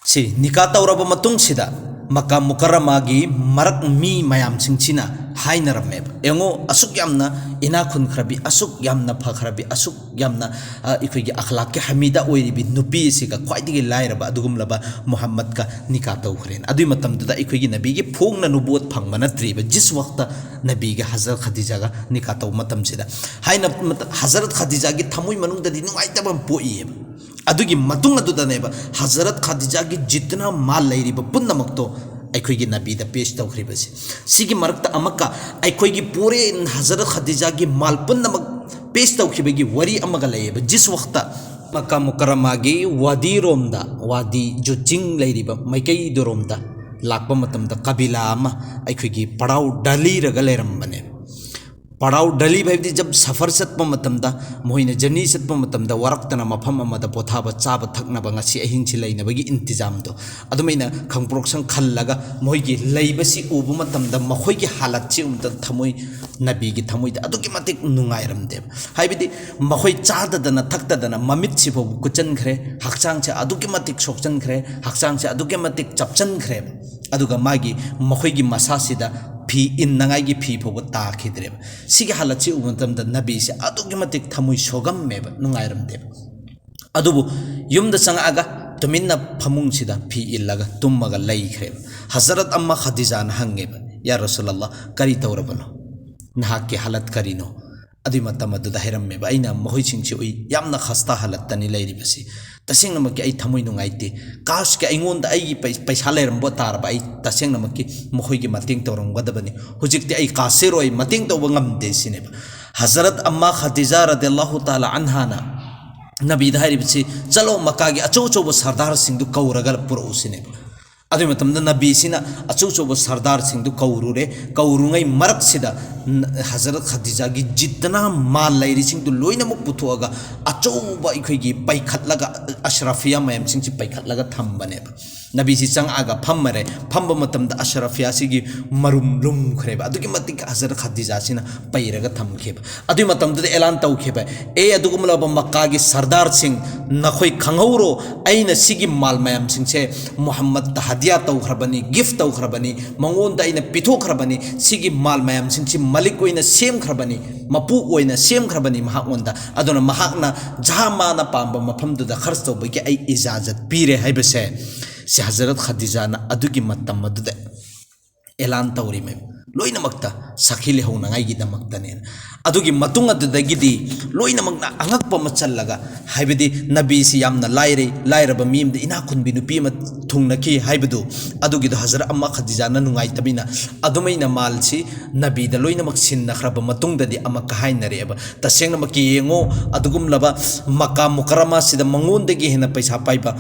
ꯁꯤ ꯅꯤꯀꯥ ꯇꯧꯔꯕ ꯃꯇꯨꯡꯁꯤꯗ ꯃꯀꯥ ꯃꯨꯀꯔꯔꯃꯥꯒꯤ ꯃꯔꯛ ꯃꯤ ꯃꯌꯥꯝꯁꯤꯡꯁꯤꯅ ꯍꯥꯏꯅꯔꯝꯃꯦꯕ, "ꯌꯦꯡꯉꯣ, ꯑꯁꯨꯛ ꯌꯥꯝꯅ ꯏꯅꯥꯛ ꯈꯨꯟꯈ꯭ꯔꯕꯤ, ꯑꯁꯨꯛ ꯌꯥꯝꯅ ꯐꯈ꯭ꯔꯕꯤ, ꯑꯁꯨꯛ ꯌꯥꯝꯅ, ꯑ, ꯑꯩꯈꯣꯏꯒꯤ ꯑꯈ꯭ꯂꯥꯛꯀꯤ ꯍꯃꯤꯗ ꯑꯣꯏꯔꯤꯕꯤ ꯅꯨꯄꯤ ꯑꯁꯤꯒ ꯈ꯭ꯋꯥꯏꯗꯒꯤ ꯂꯥꯏꯔꯕ ꯑꯗꯨꯒꯨꯝꯂꯕ ꯃꯨꯍꯝꯃꯗꯀ ꯅꯤꯀꯥ ꯇꯧꯈ꯭ꯔꯦꯅ꯫ ꯑꯗꯨꯒꯤ ꯃꯇꯝꯗꯨꯗ ꯑꯩꯈꯣꯏꯒꯤ ꯅꯕꯤꯒꯤ ꯐꯣꯡꯅ ꯅꯨꯕꯨꯋꯠ ꯐꯪꯕ ꯅꯠꯇ꯭ꯔꯤꯕ, ꯖꯤꯁ ꯋꯛꯇ ꯅꯕꯤꯒ ꯍꯖꯔꯠ ꯈꯗꯤꯖꯥꯒ ꯅꯤꯀꯥ ꯇꯧꯕ ꯃꯇꯝꯁꯤꯗ ꯍꯥꯏꯅ ꯃꯇ-, ꯍꯖꯔꯠ ꯈꯗꯤꯖꯥꯒꯤ ꯊꯃꯣꯏ ꯃꯅꯨꯡꯗꯗꯤ ꯅꯨꯡꯉꯥꯏꯇꯕ ꯑꯃ ꯄꯣꯛꯏꯌꯦꯕ꯫ ꯑꯗꯨꯒꯤ ꯃꯇꯨꯡ ꯑꯗꯨꯗꯅꯦꯕ ꯍꯖꯔꯠ ꯈꯗꯤꯖꯥꯒꯤ ꯖꯤꯇꯅ ꯃꯥꯜ ꯂꯩꯔꯤꯕ ꯄꯨꯝꯅꯃꯛꯇꯣ ꯑꯩꯈꯣꯏꯒꯤ ꯅꯕꯤꯗ ꯄꯦꯁ ꯇꯧꯈ꯭ꯔꯤꯕꯁꯦ꯫ ꯁꯤꯒꯤ ꯃꯔꯛꯇ ꯑꯃꯛꯀ ꯑꯩꯈꯣꯏꯒꯤ ꯄꯨꯔꯦ ꯍꯖꯔꯠ ꯈꯗꯤꯖꯥꯒꯤ ꯃꯥꯜ ꯄꯨꯝꯅꯃꯛ ꯄꯦꯁ ꯇꯧꯈꯤꯕꯒꯤ ꯋꯥꯔꯤ ꯑꯃꯒ ꯂꯩꯌꯦꯕ꯫ ꯖꯤꯁ ꯋꯛꯇ ꯃꯀꯥ ꯃꯨꯀꯔꯔꯃꯥꯒꯤ ꯋꯥꯗꯤꯔꯣꯝꯗ, ꯋꯥꯗꯤ ꯖꯨ ꯆꯤꯡ ꯂꯩꯔꯤꯕ ꯃꯥꯏꯀꯩꯗꯨꯔꯣꯝꯗ ꯂꯥꯛꯄ ꯃꯇꯝꯗ ꯀꯕꯤꯂꯥ ꯑꯃ ꯑꯩꯈꯣꯏꯒꯤ ꯄꯔꯥꯎ ꯗꯂꯤꯔꯒ ꯂꯩꯔꯝꯕꯅꯦꯕ꯫ ꯄꯔꯥꯎ ꯗꯂꯤ ꯍꯥꯏꯕꯗꯤ ꯖꯕ ꯁꯐꯔ ꯆꯠꯄ ꯃꯇꯝꯗ, ꯃꯈꯣꯏꯅ ꯖꯔꯅꯤ ꯆꯠꯄ ꯃꯇꯝꯗ ꯋꯥꯔꯛꯇꯅ ꯃꯐꯝ ꯑꯃꯗ ꯄꯣꯊꯥꯕ, ꯆꯥꯕ ꯊꯛꯅꯕ ꯉꯁꯤ ꯑꯍꯤꯡꯁꯤ ꯂꯩꯅꯕꯒꯤ ꯏꯟꯇꯤꯖꯥꯝꯗꯣ, ꯑꯗꯨꯃꯥꯏꯅ ꯈꯪꯄ꯭ꯔꯣꯛꯁꯟ ꯈꯜꯂꯒ ꯃꯈꯣꯏꯒꯤ ꯂꯩꯕꯁꯤ ꯎꯕ ꯃꯇꯝꯗ ꯃꯈꯣꯏꯒꯤ ꯍꯥꯂꯠꯁꯤ ꯎꯕꯗ ꯊꯃꯣꯏ, ꯅꯕꯤꯒꯤ ꯊꯃꯣꯏꯗ ꯑꯗꯨꯛꯀꯤ ꯃꯇꯤꯛ ꯅꯨꯡꯉꯥꯏꯔꯝꯗꯦꯕ꯫ ꯍꯥꯏꯕꯗꯤ ꯃꯈꯣꯏ ꯆꯥꯗꯗꯅ ꯊꯛꯇꯗꯅ ꯃꯃꯤꯠꯁꯤ ꯐꯥꯎꯕ ꯀꯨꯠꯆꯟꯈ꯭ꯔꯦ, ꯍꯛꯆꯥꯡꯁꯦ ꯑꯗꯨꯛꯀꯤ ꯃꯇꯤꯛ ꯁꯣꯛꯆꯟꯈ꯭ꯔꯦ, ꯍꯛꯆꯥꯡꯁꯦ ꯑꯗꯨꯛꯀꯤ ꯃꯇꯤꯛ ꯆꯞꯆꯟꯈ꯭ꯔꯦꯕ꯫ ꯑꯗꯨꯒ ꯃꯥꯒꯤ, ꯃꯈꯣꯏꯒꯤ ꯃꯁꯥꯁꯤꯗ ꯐꯤ ꯏꯟꯅꯉꯥꯏꯒꯤ ꯐꯤ ꯐꯥꯎꯕ ꯇꯥꯈꯤꯗ꯭ꯔꯦꯕ꯫ ꯁꯤꯒꯤ ꯍꯥꯂꯠꯁꯤ ꯎꯕ ꯃꯇꯝꯗ ꯅꯕꯤꯁꯦ ꯑꯗꯨꯛꯀꯤ ꯃꯇꯤꯛ ꯊꯃꯣꯏ ꯁꯣꯛꯑꯝꯃꯦꯕ, ꯅꯨꯡꯉꯥꯏꯔꯝꯗꯦꯕ꯫ ꯑꯗꯨꯕꯨ ꯌꯨꯝꯗ ꯆꯪꯉꯛꯑꯒ ꯇꯨꯃꯤꯟꯅ ꯐꯃꯨꯡꯁꯤꯗ ꯐꯤ ꯏꯜꯂꯒ ꯇꯨꯝꯃꯒ ꯂꯩꯈ꯭ꯔꯦꯕ꯫ ꯍꯖꯔꯠ ꯑꯝꯃ ꯈꯗꯤꯖꯥꯅ ꯍꯪꯉꯦꯕ, "ꯌꯥ ꯔꯁꯨꯂꯜꯂꯥ, ꯀꯔꯤ ꯇꯧꯔꯕꯅꯣ? ꯅꯍꯥꯛꯀꯤ ꯍꯥꯂꯠ ꯀꯔꯤꯅꯣ?" ꯑꯗꯨꯏ ꯃꯇꯝ ꯑꯗꯨꯗ ꯍꯥꯏꯔꯝꯃꯦꯕ, "ꯑꯩꯅ ꯃꯈꯣꯏꯁꯤꯡꯁꯤ ꯎꯏ, ꯌꯥꯝꯅ ꯈꯁꯇꯥ ꯍꯥꯂꯠꯇꯅꯤ ꯂꯩꯔꯤꯕꯁꯤ꯫ ꯇꯁꯦꯡꯅꯃꯛꯀꯤ ꯑꯩ ꯊꯃꯣꯏ ꯅꯨꯡꯉꯥꯏꯇꯦ꯫ ꯀꯥꯁꯀꯤ ꯑꯩꯉꯣꯟꯗ ꯑꯩꯒꯤ ꯄꯩ-, ꯄꯩꯁꯥ ꯂꯩꯔꯝꯕ ꯇꯥꯔꯕ ꯑꯩ ꯇꯁꯦꯡꯅꯃꯛꯀꯤ ꯃꯈꯣꯏꯒꯤ ꯃꯇꯦꯡ ꯇꯧꯔꯝꯒꯗꯕꯅꯤ꯫ ꯍꯧꯖꯤꯛꯇꯤ ꯑꯩ ꯀꯥꯁꯤꯔꯣꯏ, ꯃꯇꯦꯡ ꯇꯧꯕ ꯉꯝꯗꯦ" ꯁꯤꯅꯦꯕ꯫ ꯍꯖꯔꯠ ꯑꯝꯃ ꯈꯗꯤꯖꯥ ꯔꯗꯤꯌꯜꯂꯥꯍꯨ ꯇꯥꯂꯥ ꯑꯟꯍꯥꯅ ꯅꯕꯤꯗ ꯍꯥꯏꯔꯤꯕꯁꯤ, "ꯆꯠꯂꯣ, ꯃꯛꯀꯥꯒꯤ ꯑꯆꯧ ꯑꯆꯧꯕ ꯁꯔꯗꯥꯔꯁꯤꯡꯗꯨ ꯀꯧꯔꯒ ꯄꯨꯔꯛꯎ" ꯁꯤꯅꯦꯕ꯫ ꯑꯗꯨꯒꯤ ꯃꯇꯝꯗ ꯅꯕꯤꯁꯤꯅ ꯑꯆꯧ ꯑꯆꯧꯕ ꯁꯔꯗꯥꯔꯁꯤꯡꯗꯨ ꯀꯧꯔꯨꯔꯦ꯫ ꯀꯧꯔꯨꯉꯩ ꯃꯔꯛꯁꯤꯗ ꯍꯖꯔꯠ ꯈꯗꯤꯖꯥꯒꯤ ꯖꯤꯠꯇꯅ ꯃꯥꯜ ꯂꯩꯔꯤꯁꯤꯡꯗꯨ ꯂꯣꯏꯅꯃꯛ ꯄꯨꯊꯣꯛꯑꯒ ꯑꯆꯧꯕ ꯑꯩꯈꯣꯏꯒꯤ ꯄꯩꯈꯠꯂꯒ, ꯑꯁꯔꯥꯐꯤꯌꯥ ꯃꯌꯥꯝꯁꯤꯡꯁꯤ ꯄꯩꯈꯠꯂꯒ ꯊꯝꯕꯅꯦꯕ꯫ ꯅꯕꯤꯁꯤ ꯆꯪꯉꯛꯑꯒ ꯐꯝꯃꯔꯦ꯫ ꯐꯝꯕ ꯃꯇꯝꯗ ꯑꯁꯔꯥꯐꯤꯌꯥꯁꯤꯒꯤ ꯃꯔꯨꯝ ꯂꯨꯝꯈ꯭ꯔꯦꯕ꯫ ꯑꯗꯨꯛꯀꯤ ꯃꯇꯤꯛ ꯍꯖꯔꯠ ꯈꯗꯤꯖꯥꯁꯤꯅ ꯄꯩꯔꯒ ꯊꯝꯈꯤꯕ꯫ ꯑꯗꯨꯒꯤ ꯃꯇꯝꯗꯨꯗ ꯑꯦꯂꯥꯟ ꯇꯧꯈꯤꯕ, "ꯑꯦ, ꯑꯗꯨꯒꯨꯝꯂꯕ ꯃꯛꯀꯥꯒꯤ ꯁꯔꯗꯥꯔꯁꯤꯡ, ꯅꯈꯣꯏ ꯈꯪꯍꯧꯔꯣ, ꯑꯩꯅ ꯁꯤꯒꯤ ꯃꯥꯜ ꯃꯌꯥꯝꯁꯤꯡꯁꯦ ꯃꯨꯍꯝꯃꯗꯇ ꯍꯗꯤꯌꯥ ꯇꯧꯈ꯭ꯔꯕꯅꯤ, ꯒꯤꯐ ꯇꯧꯈ꯭ꯔꯕꯅꯤ, ꯃꯉꯣꯟꯗ ꯑꯩꯅ ꯄꯤꯊꯣꯛꯈ꯭ꯔꯕꯅꯤ, ꯁꯤꯒꯤ ꯃꯥꯜ ꯃꯌꯥꯝꯁꯤꯡꯁꯤ ꯃꯂꯤꯛ ꯑꯣꯏꯅ ꯁꯦꯝꯈ꯭ꯔꯕꯅꯤ, ꯃꯄꯨ ꯑꯣꯏꯅ ꯁꯦꯝꯈ꯭ꯔꯕꯅꯤ ꯃꯍꯥꯛꯉꯣꯟꯗ꯫ ꯑꯗꯨꯅ ꯃꯍꯥꯛꯅ ꯖꯍꯥ ꯃꯥꯅ ꯄꯥꯝꯕ ꯃꯐꯝꯗꯨꯗ ꯈꯔꯆ ꯇꯧꯕꯒꯤ ꯑꯩ ꯏꯖꯥꯖꯠ ꯄꯤꯔꯦ" ꯍꯥꯏꯕꯁꯦ ꯁꯤ ꯍꯖꯔꯠ ꯈꯗꯤꯖꯥꯅ ꯑꯗꯨꯒꯤ ꯃꯇꯝ ꯑꯗꯨꯗ ꯑꯦꯂꯥꯟ ꯇꯧꯔꯤꯃꯦ, ꯂꯣꯏꯅꯃꯛꯇ ꯁꯥꯈꯤ ꯂꯩꯍꯧꯅꯉꯥꯏꯒꯤꯗꯃꯛꯇꯅꯦꯅ꯫ ꯑꯗꯨꯒꯤ ꯃꯇꯨꯡ ꯑꯗꯨꯗꯒꯤꯗꯤ ꯂꯣꯏꯅꯃꯛꯅ ꯑꯉꯛꯄ ꯑꯃ ꯆꯜꯂꯒ, ꯍꯥꯏꯕꯗꯤ ꯅꯕꯤꯁꯤ ꯌꯥꯝꯅ ꯂꯥꯏꯔꯩ, ꯂꯥꯏꯔꯕ ꯃꯤ ꯑꯃꯗ ꯏꯅꯥꯛ ꯈꯨꯟꯕꯤ ꯅꯨꯄꯤ ꯑꯃ ꯊꯨꯡꯅꯈꯤ ꯍꯥꯏꯕꯗꯨ, ꯑꯗꯨꯒꯤꯗꯣ ꯍꯖꯔꯠ ꯑꯝꯃ ꯈꯗꯤꯖꯥꯅ ꯅꯨꯡꯉꯥꯏꯇꯕꯅꯤꯅ ꯑꯗꯨꯃꯥꯏꯅ ꯃꯥꯜꯁꯤ ꯅꯕꯤꯗ ꯂꯣꯏꯅꯃꯛ ꯁꯤꯟꯅꯈ꯭ꯔꯕ ꯃꯇꯨꯡꯗꯗꯤ ꯑꯃꯛꯀ ꯍꯥꯏꯅꯔꯛꯑꯦꯕ, "ꯇꯁꯦꯡꯅꯃꯛꯀꯤ ꯌꯦꯡꯉꯣ, ꯑꯗꯨꯒꯨꯝꯂꯕ ꯃꯀꯥ ꯃꯨꯀꯔꯔꯃꯥꯁꯤꯗ ꯃꯉꯣꯟꯗꯒꯤ ꯍꯦꯟꯅ ꯄꯩꯁꯥ ꯄꯥꯏꯕ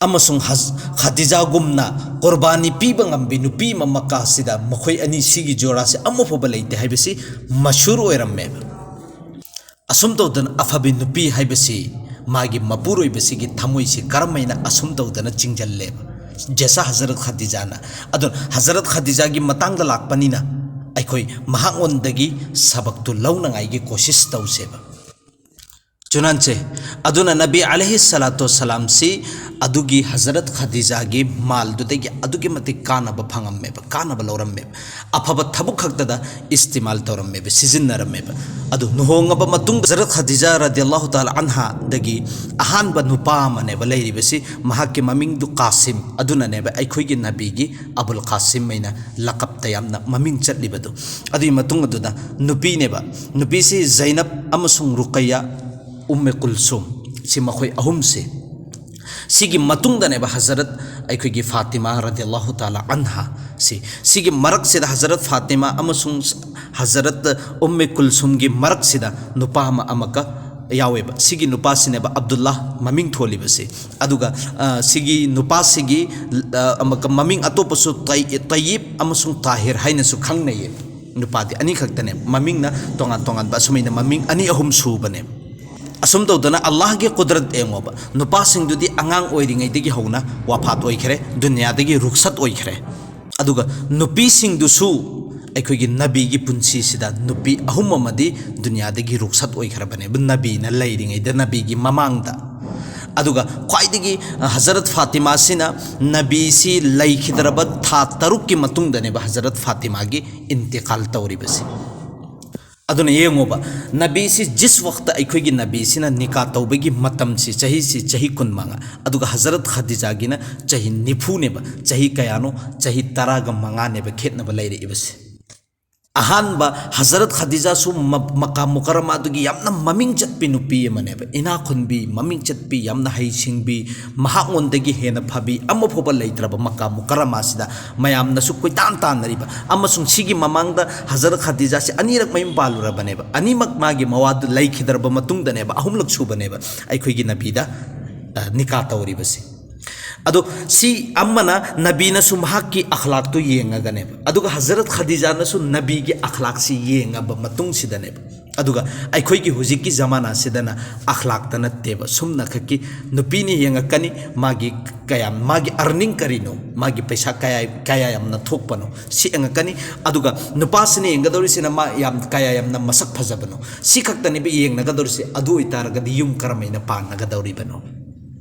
ꯑꯃꯁꯨꯡ ꯍꯖ-, ꯈꯗꯤꯖꯥꯒꯨꯝꯅ ꯀꯨꯔꯕꯥꯅꯤ ꯄꯤꯕ ꯉꯝꯕꯤ ꯅꯨꯄꯤ ꯑꯃ ꯃꯛꯀꯥꯁꯤꯗ ꯃꯈꯣꯏ ꯑꯅꯤ ꯁꯤꯒꯤ ꯖꯣꯔꯥꯁꯤ ꯑꯃꯐꯥꯎꯕ ꯂꯩꯇꯦ" ꯍꯥꯏꯕꯁꯤ ꯃꯁꯍꯨꯔ ꯑꯣꯏꯔꯝꯃꯦꯕ꯫ ꯑꯁꯨꯝ ꯇꯧꯗꯅ ꯑꯐꯕꯤ ꯅꯨꯄꯤ ꯍꯥꯏꯕꯁꯤ ꯃꯥꯒꯤ ꯃꯄꯨꯔꯣꯏꯕꯁꯤꯒꯤ ꯊꯃꯣꯏꯁꯤ ꯀꯔꯝꯍꯥꯏꯅ ꯑꯁꯨꯝ ꯇꯧꯗꯅ ꯆꯤꯡꯁꯤꯜꯂꯦꯕ, ꯖꯦꯁꯥ ꯍꯖꯔꯠ ꯈꯗꯤꯖꯥꯅ꯫ ꯑꯗꯨꯅ ꯍꯖꯔꯠ ꯈꯗꯤꯖꯥꯒꯤ ꯃꯇꯥꯡꯗ ꯂꯥꯛꯄꯅꯤꯅ ꯑꯩꯈꯣꯏ ꯃꯍꯥꯛꯉꯣꯟꯗꯒꯤ ꯁꯕꯛꯇꯨ ꯂꯧꯅꯉꯥꯏꯒꯤ ꯀꯣꯁꯤꯁ ꯇꯧꯁꯦꯕ꯫ ꯆꯨꯅꯥꯟꯁꯦ꯫ ꯑꯗꯨꯅ ꯅꯕꯤ ꯑꯂꯩꯍꯤ ꯁꯂꯥꯇꯨ ꯋꯁꯁꯂꯥꯝꯁꯤ ꯑꯗꯨꯒꯤ ꯍꯖꯔꯠ ꯈꯗꯤꯖꯥꯒꯤ ꯃꯥꯜꯗꯨꯗꯒꯤ ꯑꯗꯨꯛꯀꯤ ꯃꯇꯤꯛ ꯀꯥꯟꯅꯕ ꯐꯪꯉꯝꯃꯦꯕ, ꯀꯥꯟꯅꯕ ꯂꯧꯔꯝꯃꯦꯕ, ꯑꯐꯕ ꯊꯕꯛ ꯈꯛꯇꯗ ꯏꯁꯇꯤꯃꯥꯜ ꯇꯧꯔꯝꯃꯦꯕ, ꯁꯤꯖꯤꯟꯅꯔꯝꯃꯦꯕ꯫ ꯑꯗꯨ ꯂꯨꯍꯣꯡꯉꯕ ꯃꯇꯨꯡꯗ ꯍꯖꯔꯠ ꯈꯗꯤꯖꯥ ꯔꯗꯤꯌꯜꯂꯥꯍꯨ ꯇꯥꯂꯥ ꯑꯟꯍꯥꯗꯒꯤ ꯑꯍꯥꯟꯕ ꯅꯨꯄꯥ ꯑꯃꯅꯦꯕ ꯂꯩꯔꯤꯕꯁꯤ, ꯃꯍꯥꯛꯀꯤ ꯃꯃꯤꯡꯗꯨ ꯀꯥꯁꯤꯝ, ꯑꯗꯨꯅꯅꯦꯕ ꯑꯩꯈꯣꯏꯒꯤ ꯅꯕꯤꯒꯤ ꯑꯕꯨꯜ ꯀꯥꯁꯤꯝ ꯍꯥꯏꯅ ꯂꯀꯞꯇ ꯌꯥꯝꯅ ꯃꯃꯤꯡ ꯆꯠꯂꯤꯕꯗꯨ꯫ ꯑꯗꯨꯒꯤ ꯃꯇꯨꯡ ꯑꯗꯨꯗ ꯅꯨꯄꯤꯅꯦꯕ, ꯅꯨꯄꯤꯁꯤ ꯖꯩꯅꯕ ꯑꯃꯁꯨꯡ ꯔꯨꯀꯩꯌꯥ, ꯎꯝꯃꯦ ꯀꯨꯜꯁꯨꯝ, ꯁꯤ ꯃꯈꯣꯏ ꯑꯍꯨꯝꯁꯤ꯫ ꯁꯤꯒꯤ ꯃꯇꯨꯡꯗꯅꯦꯕ ꯍꯖꯔꯠ ꯑꯩꯈꯣꯏꯒꯤ ꯐꯥꯇꯤꯃꯥ ꯔꯗꯤꯌꯜꯂꯥꯍꯨ ꯇꯥꯂꯥ ꯑꯟꯍꯥ ꯁꯤ, ꯁꯤꯒꯤ ꯃꯔꯛꯁꯤꯗ ꯍꯖꯔꯠ ꯐꯥꯇꯤꯃꯥ ꯑꯃꯁꯨꯡ ꯍꯖꯔꯠ ꯎꯝꯃꯦ ꯀꯨꯜꯁꯨꯝꯒꯤ ꯃꯔꯛꯁꯤꯗ ꯅꯨꯄꯥ ꯑꯃ ꯑꯃꯨꯛꯀ ꯌꯥꯎꯋꯦꯕ꯫ ꯁꯤꯒꯤ ꯅꯨꯄꯥꯁꯤꯅꯦꯕ ꯑꯕꯗꯨꯜꯂꯥ ꯃꯃꯤꯡ ꯊꯣꯜꯂꯤꯕꯁꯤ꯫ ꯑꯗꯨꯒ, ꯑ, ꯁꯤꯒꯤ ꯅꯨꯄꯥꯁꯤꯒꯤ, ꯑ, ꯑꯃꯨꯛꯀ ꯃꯃꯤꯡ ꯑꯇꯣꯞꯄꯁꯨ ꯇꯩ-, ꯇꯌꯤꯕ ꯑꯃꯁꯨꯡ ꯇꯥꯍꯤꯔ ꯍꯥꯏꯅꯁꯨ ꯈꯪꯅꯩꯌꯦ꯫ ꯅꯨꯄꯥꯗꯤ ꯑꯅꯤꯈꯛꯇꯅꯦ, ꯃꯃꯤꯡꯅ ꯇꯣꯉꯥꯟ ꯇꯣꯉꯥꯟꯕ, ꯑꯁꯨꯃꯥꯏꯅ ꯃꯃꯤꯡ ꯑꯅꯤ ꯑꯍꯨꯝ ꯁꯨꯕꯅꯦ꯫ ꯑꯁꯨꯝ ꯇꯧꯗꯅ ꯑꯜꯂꯥꯍꯒꯤ ꯀꯨꯗꯔꯠ ꯌꯦꯡꯉꯣꯕ, ꯅꯨꯄꯥꯁꯤꯡꯗꯨꯗꯤ ꯑꯉꯥꯡ ꯑꯣꯏꯔꯤꯉꯩꯗꯒꯤ ꯍꯧꯅ ꯋꯥꯐꯥꯠ ꯑꯣꯏꯈ꯭ꯔꯦ, ꯗꯨꯅꯤꯌꯥꯗꯒꯤ ꯔꯨꯛꯁꯠ ꯑꯣꯏꯈ꯭ꯔꯦ꯫ ꯑꯗꯨꯒ ꯅꯨꯄꯤꯁꯤꯡꯗꯨꯁꯨ ꯑꯩꯈꯣꯏꯒꯤ ꯅꯕꯤꯒꯤ ꯄꯨꯟꯁꯤꯁꯤꯗ ꯅꯨꯄꯤ ꯑꯍꯨꯝ ꯑꯃꯗꯤ ꯗꯨꯅꯤꯌꯥꯗꯒꯤ ꯔꯨꯛꯁꯠ ꯑꯣꯏꯈ꯭ꯔꯕꯅꯦꯕ, ꯅꯕꯤꯅ ꯂꯩꯔꯤꯉꯩꯗ, ꯅꯕꯤꯒꯤ ꯃꯃꯥꯡꯗ꯫ ꯑꯗꯨꯒ ꯈ꯭ꯋꯥꯏꯗꯒꯤ, ꯑ, ꯍꯖꯔꯠ ꯐꯥꯇꯤꯃꯥꯁꯤꯅ ꯅꯕꯤꯁꯤ ꯂꯩꯈꯤꯗ꯭ꯔꯕ ꯊꯥ ꯇꯔꯨꯛꯀꯤ ꯃꯇꯨꯡꯗꯅꯦꯕ ꯍꯖꯔꯠ ꯐꯥꯇꯤꯃꯥꯒꯤ ꯏꯟꯇꯤꯀꯥꯜ ꯇꯧꯔꯤꯕꯁꯤ꯫ ꯑꯗꯨꯅ ꯌꯦꯡꯉꯣꯕ, ꯅꯕꯤꯁꯤ ꯖꯤꯁ ꯋꯛꯇ ꯑꯩꯈꯣꯏꯒꯤ ꯅꯕꯤꯁꯤꯅ ꯅꯤꯀꯥ ꯇꯧꯕꯒꯤ ꯃꯇꯝꯁꯤ, ꯆꯍꯤꯁꯤ ꯆꯍꯤ ꯀꯨꯟꯃꯉꯥ, ꯑꯗꯨꯒ ꯍꯖꯔꯠ ꯈꯗꯤꯖꯥꯒꯤꯅ ꯆꯍꯤ ꯅꯤꯐꯨꯅꯦꯕ꯫ ꯆꯍꯤ ꯀꯌꯥꯅꯣ? ꯆꯍꯤ ꯇꯔꯥꯒ ꯃꯉꯥꯅꯦꯕ ꯈꯦꯠꯅꯕ ꯂꯩꯔꯛꯏꯕꯁꯦ꯫ ꯑꯍꯥꯟꯕ ꯍꯖꯔꯠ ꯈꯗꯤꯖꯥꯁꯨ ꯃ-, ꯃꯀꯥ ꯃꯨꯀꯔꯃꯥꯗꯨꯒꯤ ꯌꯥꯝꯅ ꯃꯃꯤꯡ ꯆꯠꯄꯤ ꯅꯨꯄꯤ ꯑꯃꯅꯦꯕ, ꯏꯅꯥꯛ ꯈꯨꯟꯕꯤ, ꯃꯃꯤꯡ ꯆꯠꯄꯤ, ꯌꯥꯝꯅ ꯍꯩꯁꯤꯡꯕꯤ, ꯃꯍꯥꯛꯉꯣꯟꯗꯒꯤ ꯍꯦꯟꯅ ꯐꯕꯤ ꯑꯃ ꯐꯥꯎꯕ ꯂꯩꯇ꯭ꯔꯕ ꯃꯀꯥ ꯃꯨꯀꯔꯃꯥꯁꯤꯗ ꯃꯌꯥꯝꯅꯁꯨ ꯀꯣꯏꯇꯥꯟ ꯇꯥꯟꯅꯔꯤꯕ, ꯑꯃꯁꯨꯡ ꯁꯤꯒꯤ ꯃꯃꯥꯡꯗ ꯍꯖꯔꯠ ꯈꯗꯤꯖꯥꯁꯤ ꯑꯅꯤꯔꯛ ꯃꯌꯨꯝ ꯄꯥꯜꯂꯨꯔꯕꯅꯦꯕ꯫ ꯑꯅꯤꯃꯛ ꯃꯥꯒꯤ ꯃꯋꯥꯗꯨ ꯂꯩꯈꯤꯗ꯭ꯔꯕ ꯃꯇꯨꯡꯗꯅꯦꯕ ꯑꯍꯨꯝꯂꯛ ꯁꯨꯕꯅꯦꯕ ꯑꯩꯈꯣꯏꯒꯤ ꯅꯕꯤꯗ, ꯑ, ꯅꯤꯀꯥ ꯇꯧꯔꯤꯕꯁꯤ꯫ ꯑꯗꯣ ꯁꯤ ꯑꯃꯅ ꯅꯕꯤꯅꯁꯨ ꯃꯍꯥꯛꯀꯤ ꯑꯈ꯭ꯂꯥꯛꯇꯨ ꯌꯦꯡꯉꯒꯅꯦꯕ, ꯑꯗꯨꯒ ꯍꯖꯔꯠ ꯈꯗꯤꯖꯥꯅꯁꯨ ꯅꯕꯤꯒꯤ ꯑꯈ꯭ꯂꯥꯛꯁꯤ ꯌꯦꯡꯉꯕ ꯃꯇꯨꯡꯁꯤꯗꯅꯦꯕ꯫ ꯑꯗꯨꯒ ꯑꯩꯈꯣꯏꯒꯤ ꯍꯧꯖꯤꯛꯀꯤ ꯖꯃꯥꯅꯥꯁꯤꯗꯅ ꯑꯈ꯭ꯂꯥꯛꯇ ꯅꯠꯇꯦꯕ, ꯁꯨꯝꯅꯈꯛꯀꯤ ꯅꯨꯄꯤꯅ ꯌꯦꯡꯉꯛꯀꯅꯤ, ꯃꯥꯒꯤ ꯀꯌꯥꯝ, ꯃꯥꯒꯤ earning ꯀꯔꯤꯅꯣ, ꯃꯥꯒꯤ ꯄꯩꯁꯥ ꯀꯌꯥ, ꯀꯌꯥ ꯌꯥꯝꯅ ꯊꯣꯛꯄꯅꯣ, ꯁꯤ ꯌꯦꯡꯉꯛꯀꯅꯤ꯫ ꯑꯗꯨꯒ ꯅꯨꯄꯥꯁꯤꯅ ꯌꯦꯡꯒꯗꯧꯔꯤꯁꯤꯅ ꯃꯥ ꯌꯥꯝ, ꯀꯌꯥ ꯌꯥꯝꯅ ꯃꯁꯛ ꯐꯖꯕꯅꯣ, ꯁꯤ ꯈꯛꯇꯅꯦꯕ ꯌꯦꯡꯅꯒꯗꯧꯔꯤꯁꯦ꯫ ꯑꯗꯨ ꯑꯣꯏꯇꯥꯔꯒꯗꯤ ꯌꯨꯝ ꯀꯔꯝꯍꯥꯏꯅ ꯄꯥꯟꯅꯒꯗꯧꯔꯤꯕꯅꯣ?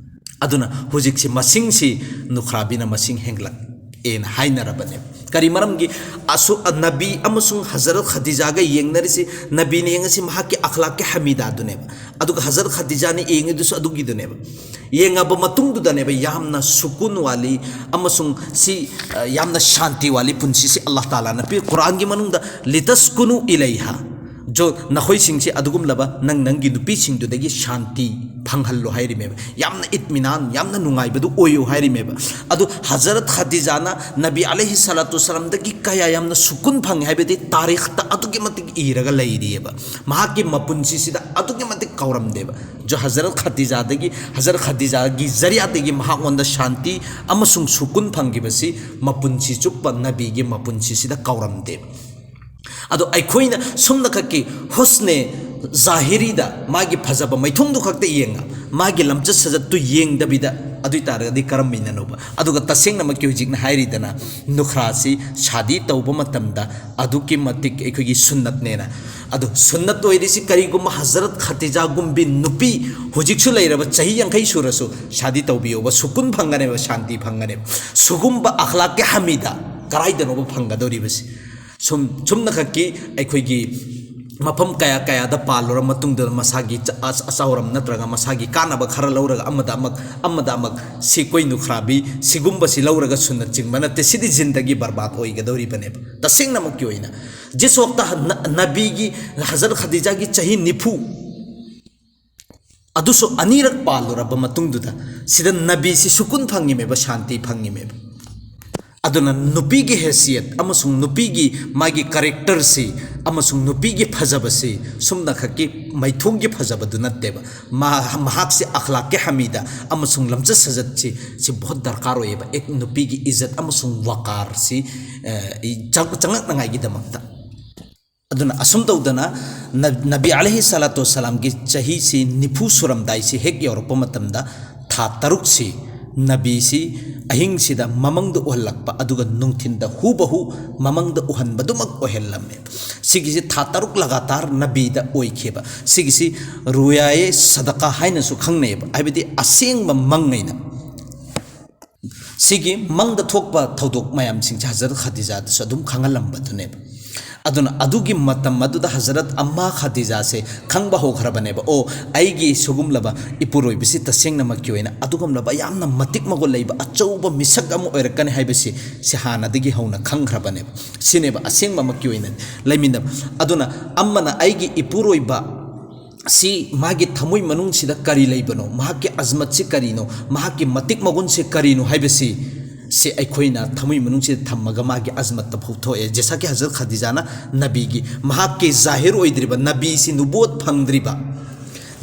ꯑꯗꯨꯅ ꯍꯧꯖꯤꯛꯁꯤ ꯃꯁꯤꯡꯁꯤ ꯅꯨꯈ꯭ꯔꯥꯕꯤꯅ ꯃꯁꯤꯡ ꯍꯦꯟꯒꯠꯂꯛꯑꯦꯅ ꯍꯥꯏꯅꯔꯕꯅꯦꯕ꯫ ꯀꯔꯤ ꯃꯔꯝꯒꯤ? ꯑꯁꯨ-, ꯅꯕꯤ ꯑꯃꯁꯨꯡ ꯍꯖꯔꯠ ꯈꯗꯤꯖꯥꯒ ꯌꯦꯡꯅꯔꯤꯁꯤ, ꯅꯕꯤꯅ ꯌꯦꯡꯉꯁꯤ ꯃꯍꯥꯛꯀꯤ ꯑꯈ꯭ꯂꯥꯛꯀꯤ ꯍꯃꯤꯗꯥꯗꯨꯅꯦꯕ, ꯑꯗꯨꯒ ꯍꯖꯔꯠ ꯈꯗꯤꯖꯥꯅ ꯌꯦꯡꯉꯤꯗꯨꯁꯨ ꯑꯗꯨꯒꯤꯗꯨꯅꯦꯕ꯫ ꯌꯦꯡꯉꯕ ꯃꯇꯨꯡꯗꯨꯗꯅꯦꯕ ꯌꯥꯝꯅ ꯁꯨꯀꯨꯟ ꯋꯥꯂꯤ ꯑꯃꯁꯨꯡ ꯁꯤ, ꯑ, ꯌꯥꯝꯅ ꯁꯥꯟꯇꯤ ꯋꯥꯂꯤ ꯄꯨꯟꯁꯤꯁꯤ ꯑꯜꯂꯥꯍ ꯇꯥꯂꯥꯅ ꯄꯤ꯫ ꯀꯨꯔꯥꯟꯒꯤ ꯃꯅꯨꯡꯗ "ꯂꯤꯇꯁꯀꯨꯅꯨ ꯏꯂꯩꯍꯥ", ꯖꯣ, ꯅꯈꯣꯏꯁꯤꯡꯁꯤ ꯑꯗꯨꯒꯨꯝꯂꯕ ꯅꯪ ꯅꯪꯒꯤ ꯅꯨꯄꯤꯁꯤꯡꯗꯨꯗꯒꯤ ꯁꯥꯟꯇꯤ ꯐꯪꯍꯜꯂꯣ ꯍꯥꯏꯔꯤꯃꯦꯕ꯫ ꯌꯥꯝꯅ ꯏꯠꯃꯤꯅꯥꯟ, ꯌꯥꯝꯅ ꯅꯨꯡꯉꯥꯏꯕꯗꯨ ꯑꯣꯏꯌꯨ ꯍꯥꯏꯔꯤꯃꯦꯕ꯫ ꯑꯗꯨ ꯍꯖꯔꯠ ꯈꯗꯤꯖꯥꯅ ꯅꯕꯤ ꯑꯂꯩꯍꯤ ꯁꯂꯥꯇꯨ ꯁꯂꯥꯝꯗꯒꯤ ꯀꯌꯥ ꯌꯥꯝꯅ ꯁꯨꯀꯨꯟ ꯐꯪꯉꯤ ꯍꯥꯏꯕꯗꯤ ꯇꯥꯔꯤꯈꯇ ꯑꯗꯨꯛꯀꯤ ꯃꯇꯤꯛ ꯏꯔꯒ ꯂꯩꯔꯤꯑꯕ꯫ ꯃꯍꯥꯛꯀꯤ ꯃꯄꯨꯟꯁꯤꯁꯤꯗ ꯑꯗꯨꯛꯀꯤ ꯃꯇꯤꯛ ꯀꯥꯎꯔꯝꯗꯦꯕ꯫ ꯖꯣ, ꯍꯖꯔꯠ ꯈꯗꯤꯖꯥꯗꯒꯤ, ꯍꯖꯔꯠ ꯈꯗꯤꯖꯥꯒꯤ ꯖꯔꯤꯌꯥꯗꯒꯤ ꯃꯍꯥꯛꯉꯣꯟꯗ ꯁꯥꯟꯇꯤ ꯑꯃꯁꯨꯡ ꯁꯨꯀꯨꯟ ꯐꯪꯈꯤꯕꯁꯤ ꯃꯄꯨꯟꯁꯤ ꯆꯨꯞꯄ ꯅꯕꯤꯒꯤ ꯃꯄꯨꯟꯁꯤꯁꯤꯗ ꯀꯥꯎꯔꯝꯗꯦꯕ꯫ ꯑꯗꯣ ꯑꯩꯈꯣꯏꯅ ꯁꯨꯝꯅꯈꯛꯀꯤ ꯍꯨꯁꯅꯦ ꯖꯥꯍꯤꯔꯤꯗ, ꯃꯥꯒꯤ ꯐꯖꯕ ꯃꯩꯊꯣꯡꯗꯨ ꯈꯛꯇ ꯌꯦꯡꯉ, ꯃꯥꯒꯤ ꯂꯝꯆꯠ ꯁꯥꯖꯠꯇꯨ ꯌꯦꯡꯗꯕꯤꯗ, ꯑꯗꯨ ꯑꯣꯏ ꯇꯥꯔꯒꯗꯤ ꯀꯔꯝꯃꯤꯅꯅꯣꯕ? ꯑꯗꯨꯒ ꯇꯁꯦꯡꯅꯃꯛꯀꯤ ꯍꯧꯖꯤꯛꯅ ꯍꯥꯏꯔꯤꯗꯅ, ꯅꯨꯈ꯭ꯔꯥꯁꯤ ꯁꯥꯗꯤ ꯇꯧꯕ ꯃꯇꯝꯗ ꯑꯗꯨꯛꯀꯤ ꯃꯇꯤꯛ ꯑꯩꯈꯣꯏꯒꯤ ꯁꯨꯟꯅꯠꯅꯦꯅ꯫ ꯑꯗꯣ ꯁꯨꯟꯅꯠ ꯑꯣꯏꯔꯤꯁꯤ ꯀꯔꯤꯒꯨꯝꯕ ꯍꯖꯔꯠ ꯈꯇꯤꯖꯥꯒꯨꯝꯕꯤ ꯅꯨꯄꯤ ꯍꯧꯖꯤꯛꯁꯨ ꯂꯩꯔꯕ, ꯆꯍꯤ ꯌꯥꯡꯈꯩ ꯁꯨꯔꯁꯨ ꯁꯥꯗꯤ ꯇꯧꯕꯤꯌꯣꯕ, ꯁꯨꯀꯨꯟ ꯐꯪꯒꯅꯦꯕ, ꯁꯥꯟꯇꯤ ꯐꯪꯒꯅꯦꯕ꯫ ꯁꯨꯒꯨꯝꯕ ꯑꯈ꯭ꯂꯥꯛꯀꯤ ꯍꯃꯤꯗ ꯀꯔꯥꯏꯗꯅꯣꯕ ꯐꯪꯒꯗꯧꯔꯤꯕꯁꯤ? ꯁꯨꯝ, ꯁꯨꯝꯅꯈꯛꯀꯤ ꯑꯩꯈꯣꯏꯒꯤ ꯃꯐꯝ ꯀꯌꯥ ꯀꯌꯥꯗ ꯄꯥꯜꯂꯨꯔ ꯃꯇꯨꯡꯗ ꯃꯁꯥꯒꯤ ꯆ-, ꯑ-, ꯑꯆꯥꯎꯔꯝ ꯅꯠꯇ꯭ꯔꯒ ꯃꯁꯥꯒꯤ ꯀꯥꯟꯅꯕ ꯈꯔ ꯂꯧꯔꯒ ꯑꯃꯗ ꯑꯃꯛ, ꯑꯃꯗ ꯑꯃꯛ ꯁꯤ ꯀꯣꯏ ꯅꯨꯈ꯭ꯔꯥꯕꯤ ꯁꯤꯒꯨꯝꯕꯁꯤ ꯂꯧꯔꯒ ꯁꯨꯟꯅꯠ ꯆꯤꯡꯕ ꯅꯠꯇꯦ꯫ ꯁꯤꯗꯤ ꯖꯤꯟꯗꯒꯤ ꯕꯔꯕꯥꯗ ꯑꯣꯏꯒꯗꯧꯔꯤꯕꯅꯦꯕ꯫ ꯇꯁꯦꯡꯅꯃꯛꯀꯤ ꯑꯣꯏꯅ ꯖꯤꯁ ꯋꯥꯛꯇ ꯅ-, ꯅꯕꯤꯒꯤ ꯍꯖꯔꯠ ꯈꯗꯤꯖꯥꯒꯤ ꯆꯍꯤ ꯅꯤꯐꯨ ꯑꯗꯨꯁꯨ ꯑꯅꯤꯔꯛ ꯄꯥꯜꯂꯨꯔꯕ ꯃꯇꯨꯡꯗꯨꯗ ꯁꯤꯗ ꯅꯕꯤꯁꯤ ꯁꯨꯀꯨꯟ ꯐꯪꯉꯤꯃꯦꯕ, ꯁꯥꯟꯇꯤ ꯐꯪꯉꯤꯃꯦꯕ꯫ ꯑꯗꯨꯅ ꯅꯨꯄꯤꯒꯤ ꯍꯦꯁꯤꯌꯠ ꯑꯃꯁꯨꯡ ꯅꯨꯄꯤꯒꯤ ꯃꯥꯒꯤ ꯀꯔꯦꯛꯇꯔꯁꯤ ꯑꯃꯁꯨꯡ ꯅꯨꯄꯤꯒꯤ ꯐꯖꯕꯁꯤ ꯁꯨꯝꯅꯈꯛꯀꯤ ꯃꯩꯊꯣꯡꯒꯤ ꯐꯖꯕꯗꯨ ꯅꯠꯇꯦꯕ꯫ ꯃꯍꯥꯛꯁꯤ ꯑꯈ꯭ꯂꯥꯛꯀꯤ ꯍꯃꯤꯗ ꯑꯃꯁꯨꯡ ꯂꯝꯆꯠ ꯁꯥꯖꯠꯁꯤ, ꯁꯤ ꯕꯣꯠ ꯗꯔꯀꯥꯔ ꯑꯣꯏꯌꯦꯕ꯫ ꯑꯦꯛ ꯅꯨꯄꯤꯒꯤ ꯏꯖꯠ ꯑꯃꯁꯨꯡ ꯋꯥꯀꯥꯔꯁꯤ, ꯑ, ꯆꯪ-, ꯆꯪꯂꯛꯅꯉꯥꯏꯒꯤꯗꯃꯛꯇ꯫ ꯑꯗꯨꯅ ꯑꯁꯨꯝ ꯇꯧꯗꯅ ꯅ-, ꯅꯕꯤ ꯑꯂꯩꯍꯤ ꯁꯂꯥꯇꯨ ꯋꯁꯁꯂꯥꯝꯒꯤ ꯆꯍꯤꯁꯤ ꯅꯤꯐꯨ ꯁꯨꯔꯝꯗꯥꯏꯁꯤ ꯍꯦꯛ ꯌꯧꯔꯛꯄ ꯃꯇꯝꯗ ꯊꯥ ꯇꯔꯨꯛꯁꯤ ꯅꯕꯤꯁꯤ ꯑꯍꯤꯡꯁꯤꯗ ꯃꯃꯪꯗ ꯎꯍꯜꯂꯛꯄ, ꯑꯗꯨꯒ ꯅꯨꯡꯊꯤꯟꯗ ꯍꯨꯕꯍꯨ ꯃꯃꯪꯗ ꯎꯍꯟꯕꯗꯨꯃꯛ ꯑꯣꯏꯍꯜꯂꯝꯃꯦ꯫ ꯁꯤꯒꯤꯁꯤ ꯊꯥ ꯇꯔꯨꯛ ꯂꯒꯥꯇꯥꯔ ꯅꯕꯤꯗ ꯑꯣꯏꯈꯤꯕ꯫ ꯁꯤꯒꯤꯁꯤ ꯔꯨꯌꯥꯌꯦ ꯁꯗꯀꯥ ꯍꯥꯏꯅꯁꯨ ꯈꯪꯅꯩꯑꯕ, ꯍꯥꯏꯕꯗꯤ ꯑꯁꯦꯡꯕ ꯃꯪ ꯑꯩꯅ꯫ ꯁꯤꯒꯤ ꯃꯪꯗ ꯊꯣꯛꯄ ꯊꯧꯗꯣꯛ ꯃꯌꯥꯝꯁꯤꯡꯁꯦ ꯍꯖꯔꯠ ꯈꯗꯤꯖꯥꯗꯁꯨ ꯑꯗꯨꯝ ꯈꯪꯍꯜꯂꯝꯕꯗꯨꯅꯦꯕ꯫ ꯑꯗꯨꯅ ꯑꯗꯨꯒꯤ ꯃꯇꯝ ꯑꯗꯨꯗ ꯍꯖꯔꯠ ꯑꯝꯃꯥ ꯈꯗꯤꯖꯥꯁꯦ ꯈꯪꯕ ꯍꯧꯈ꯭ꯔꯕꯅꯦꯕ, "ꯑꯣ, ꯑꯩꯒꯤ ꯁꯤꯒꯨꯝꯂꯕ ꯏꯄꯨꯔꯣꯏꯕꯁꯤ ꯇꯁꯦꯡꯅꯃꯛꯀꯤ ꯑꯣꯏꯅ ꯑꯗꯨꯒꯨꯝꯂꯕ ꯌꯥꯝꯅ ꯃꯇꯤꯛ ꯃꯒꯨꯟ ꯂꯩꯕ ꯑꯆꯧꯕ ꯃꯤꯁꯛ ꯑꯃ ꯑꯣꯏꯔꯛꯀꯅꯤ ꯍꯥꯏꯕꯁꯤ ꯁꯤ ꯍꯥꯟꯅꯗꯒꯤ ꯍꯧꯅ ꯈꯪꯈ꯭ꯔꯕꯅꯦꯕ"꯫ ꯁꯤꯅꯦꯕ ꯑꯁꯦꯡꯕꯃꯛꯀꯤ ꯑꯣꯏꯅ ꯂꯩꯃꯤꯟꯅꯕ꯫ ꯑꯗꯨꯅ ꯑꯃꯅ ꯑꯩꯒꯤ ꯏꯄꯨꯔꯣꯏꯕ ꯁꯤ ꯃꯥꯒꯤ ꯊꯃꯣꯏ ꯃꯅꯨꯡꯁꯤꯗ ꯀꯔꯤ ꯂꯩꯕꯅꯣ, ꯃꯍꯥꯛꯀꯤ ꯑꯖꯃꯠꯁꯤ ꯀꯔꯤꯅꯣ, ꯃꯍꯥꯛꯀꯤ ꯃꯇꯤꯛ ꯃꯒꯨꯟꯁꯦ ꯀꯔꯤꯅꯣ ꯍꯥꯏꯕꯁꯤ, ꯁꯤ ꯑꯩꯈꯣꯏꯅ ꯊꯃꯣꯏ ꯃꯅꯨꯡꯁꯤꯗ ꯊꯝꯃꯒ ꯃꯥꯒꯤ ꯑꯖꯃꯠꯇ ꯐꯥꯎꯊꯣꯛꯑꯦ꯫ ꯖꯦꯁꯥ ꯀꯤ ꯍꯖꯔꯠ ꯈꯗꯤꯖꯥꯅ ꯅꯕꯤꯒꯤ, ꯃꯍꯥꯛꯀꯤ ꯖꯥꯍꯤꯔ ꯑꯣꯏꯗ꯭ꯔꯤꯕ, ꯅꯕꯤꯁꯤ ꯅꯨꯕꯨꯋꯠ ꯐꯪꯗ꯭ꯔꯤꯕ,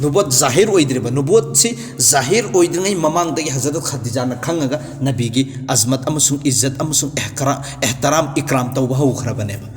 ꯅꯨꯕꯨꯋꯠ ꯖꯥꯍꯤꯔ ꯑꯣꯏꯗ꯭ꯔꯤꯕ, ꯅꯨꯕꯨꯋꯠꯁꯤ ꯖꯥꯍꯤꯔ ꯑꯣꯏꯗ꯭ꯔꯤꯉꯩ ꯃꯃꯥꯡꯗꯒꯤ ꯍꯖꯔꯠ ꯈꯗꯤꯖꯥꯅ ꯈꯪꯉꯒ ꯅꯕꯤꯒꯤ ꯑꯖꯃꯠ ꯑꯃꯁꯨꯡ ꯏꯖꯠ ꯑꯃꯁꯨꯡ ꯑꯦꯍꯀꯔꯥ-, ꯑꯦꯍꯇꯔꯥꯝ ꯏꯀ꯭ꯔꯥꯝ ꯇꯧꯕ ꯍꯧꯈ꯭ꯔꯕꯅꯦꯕ꯫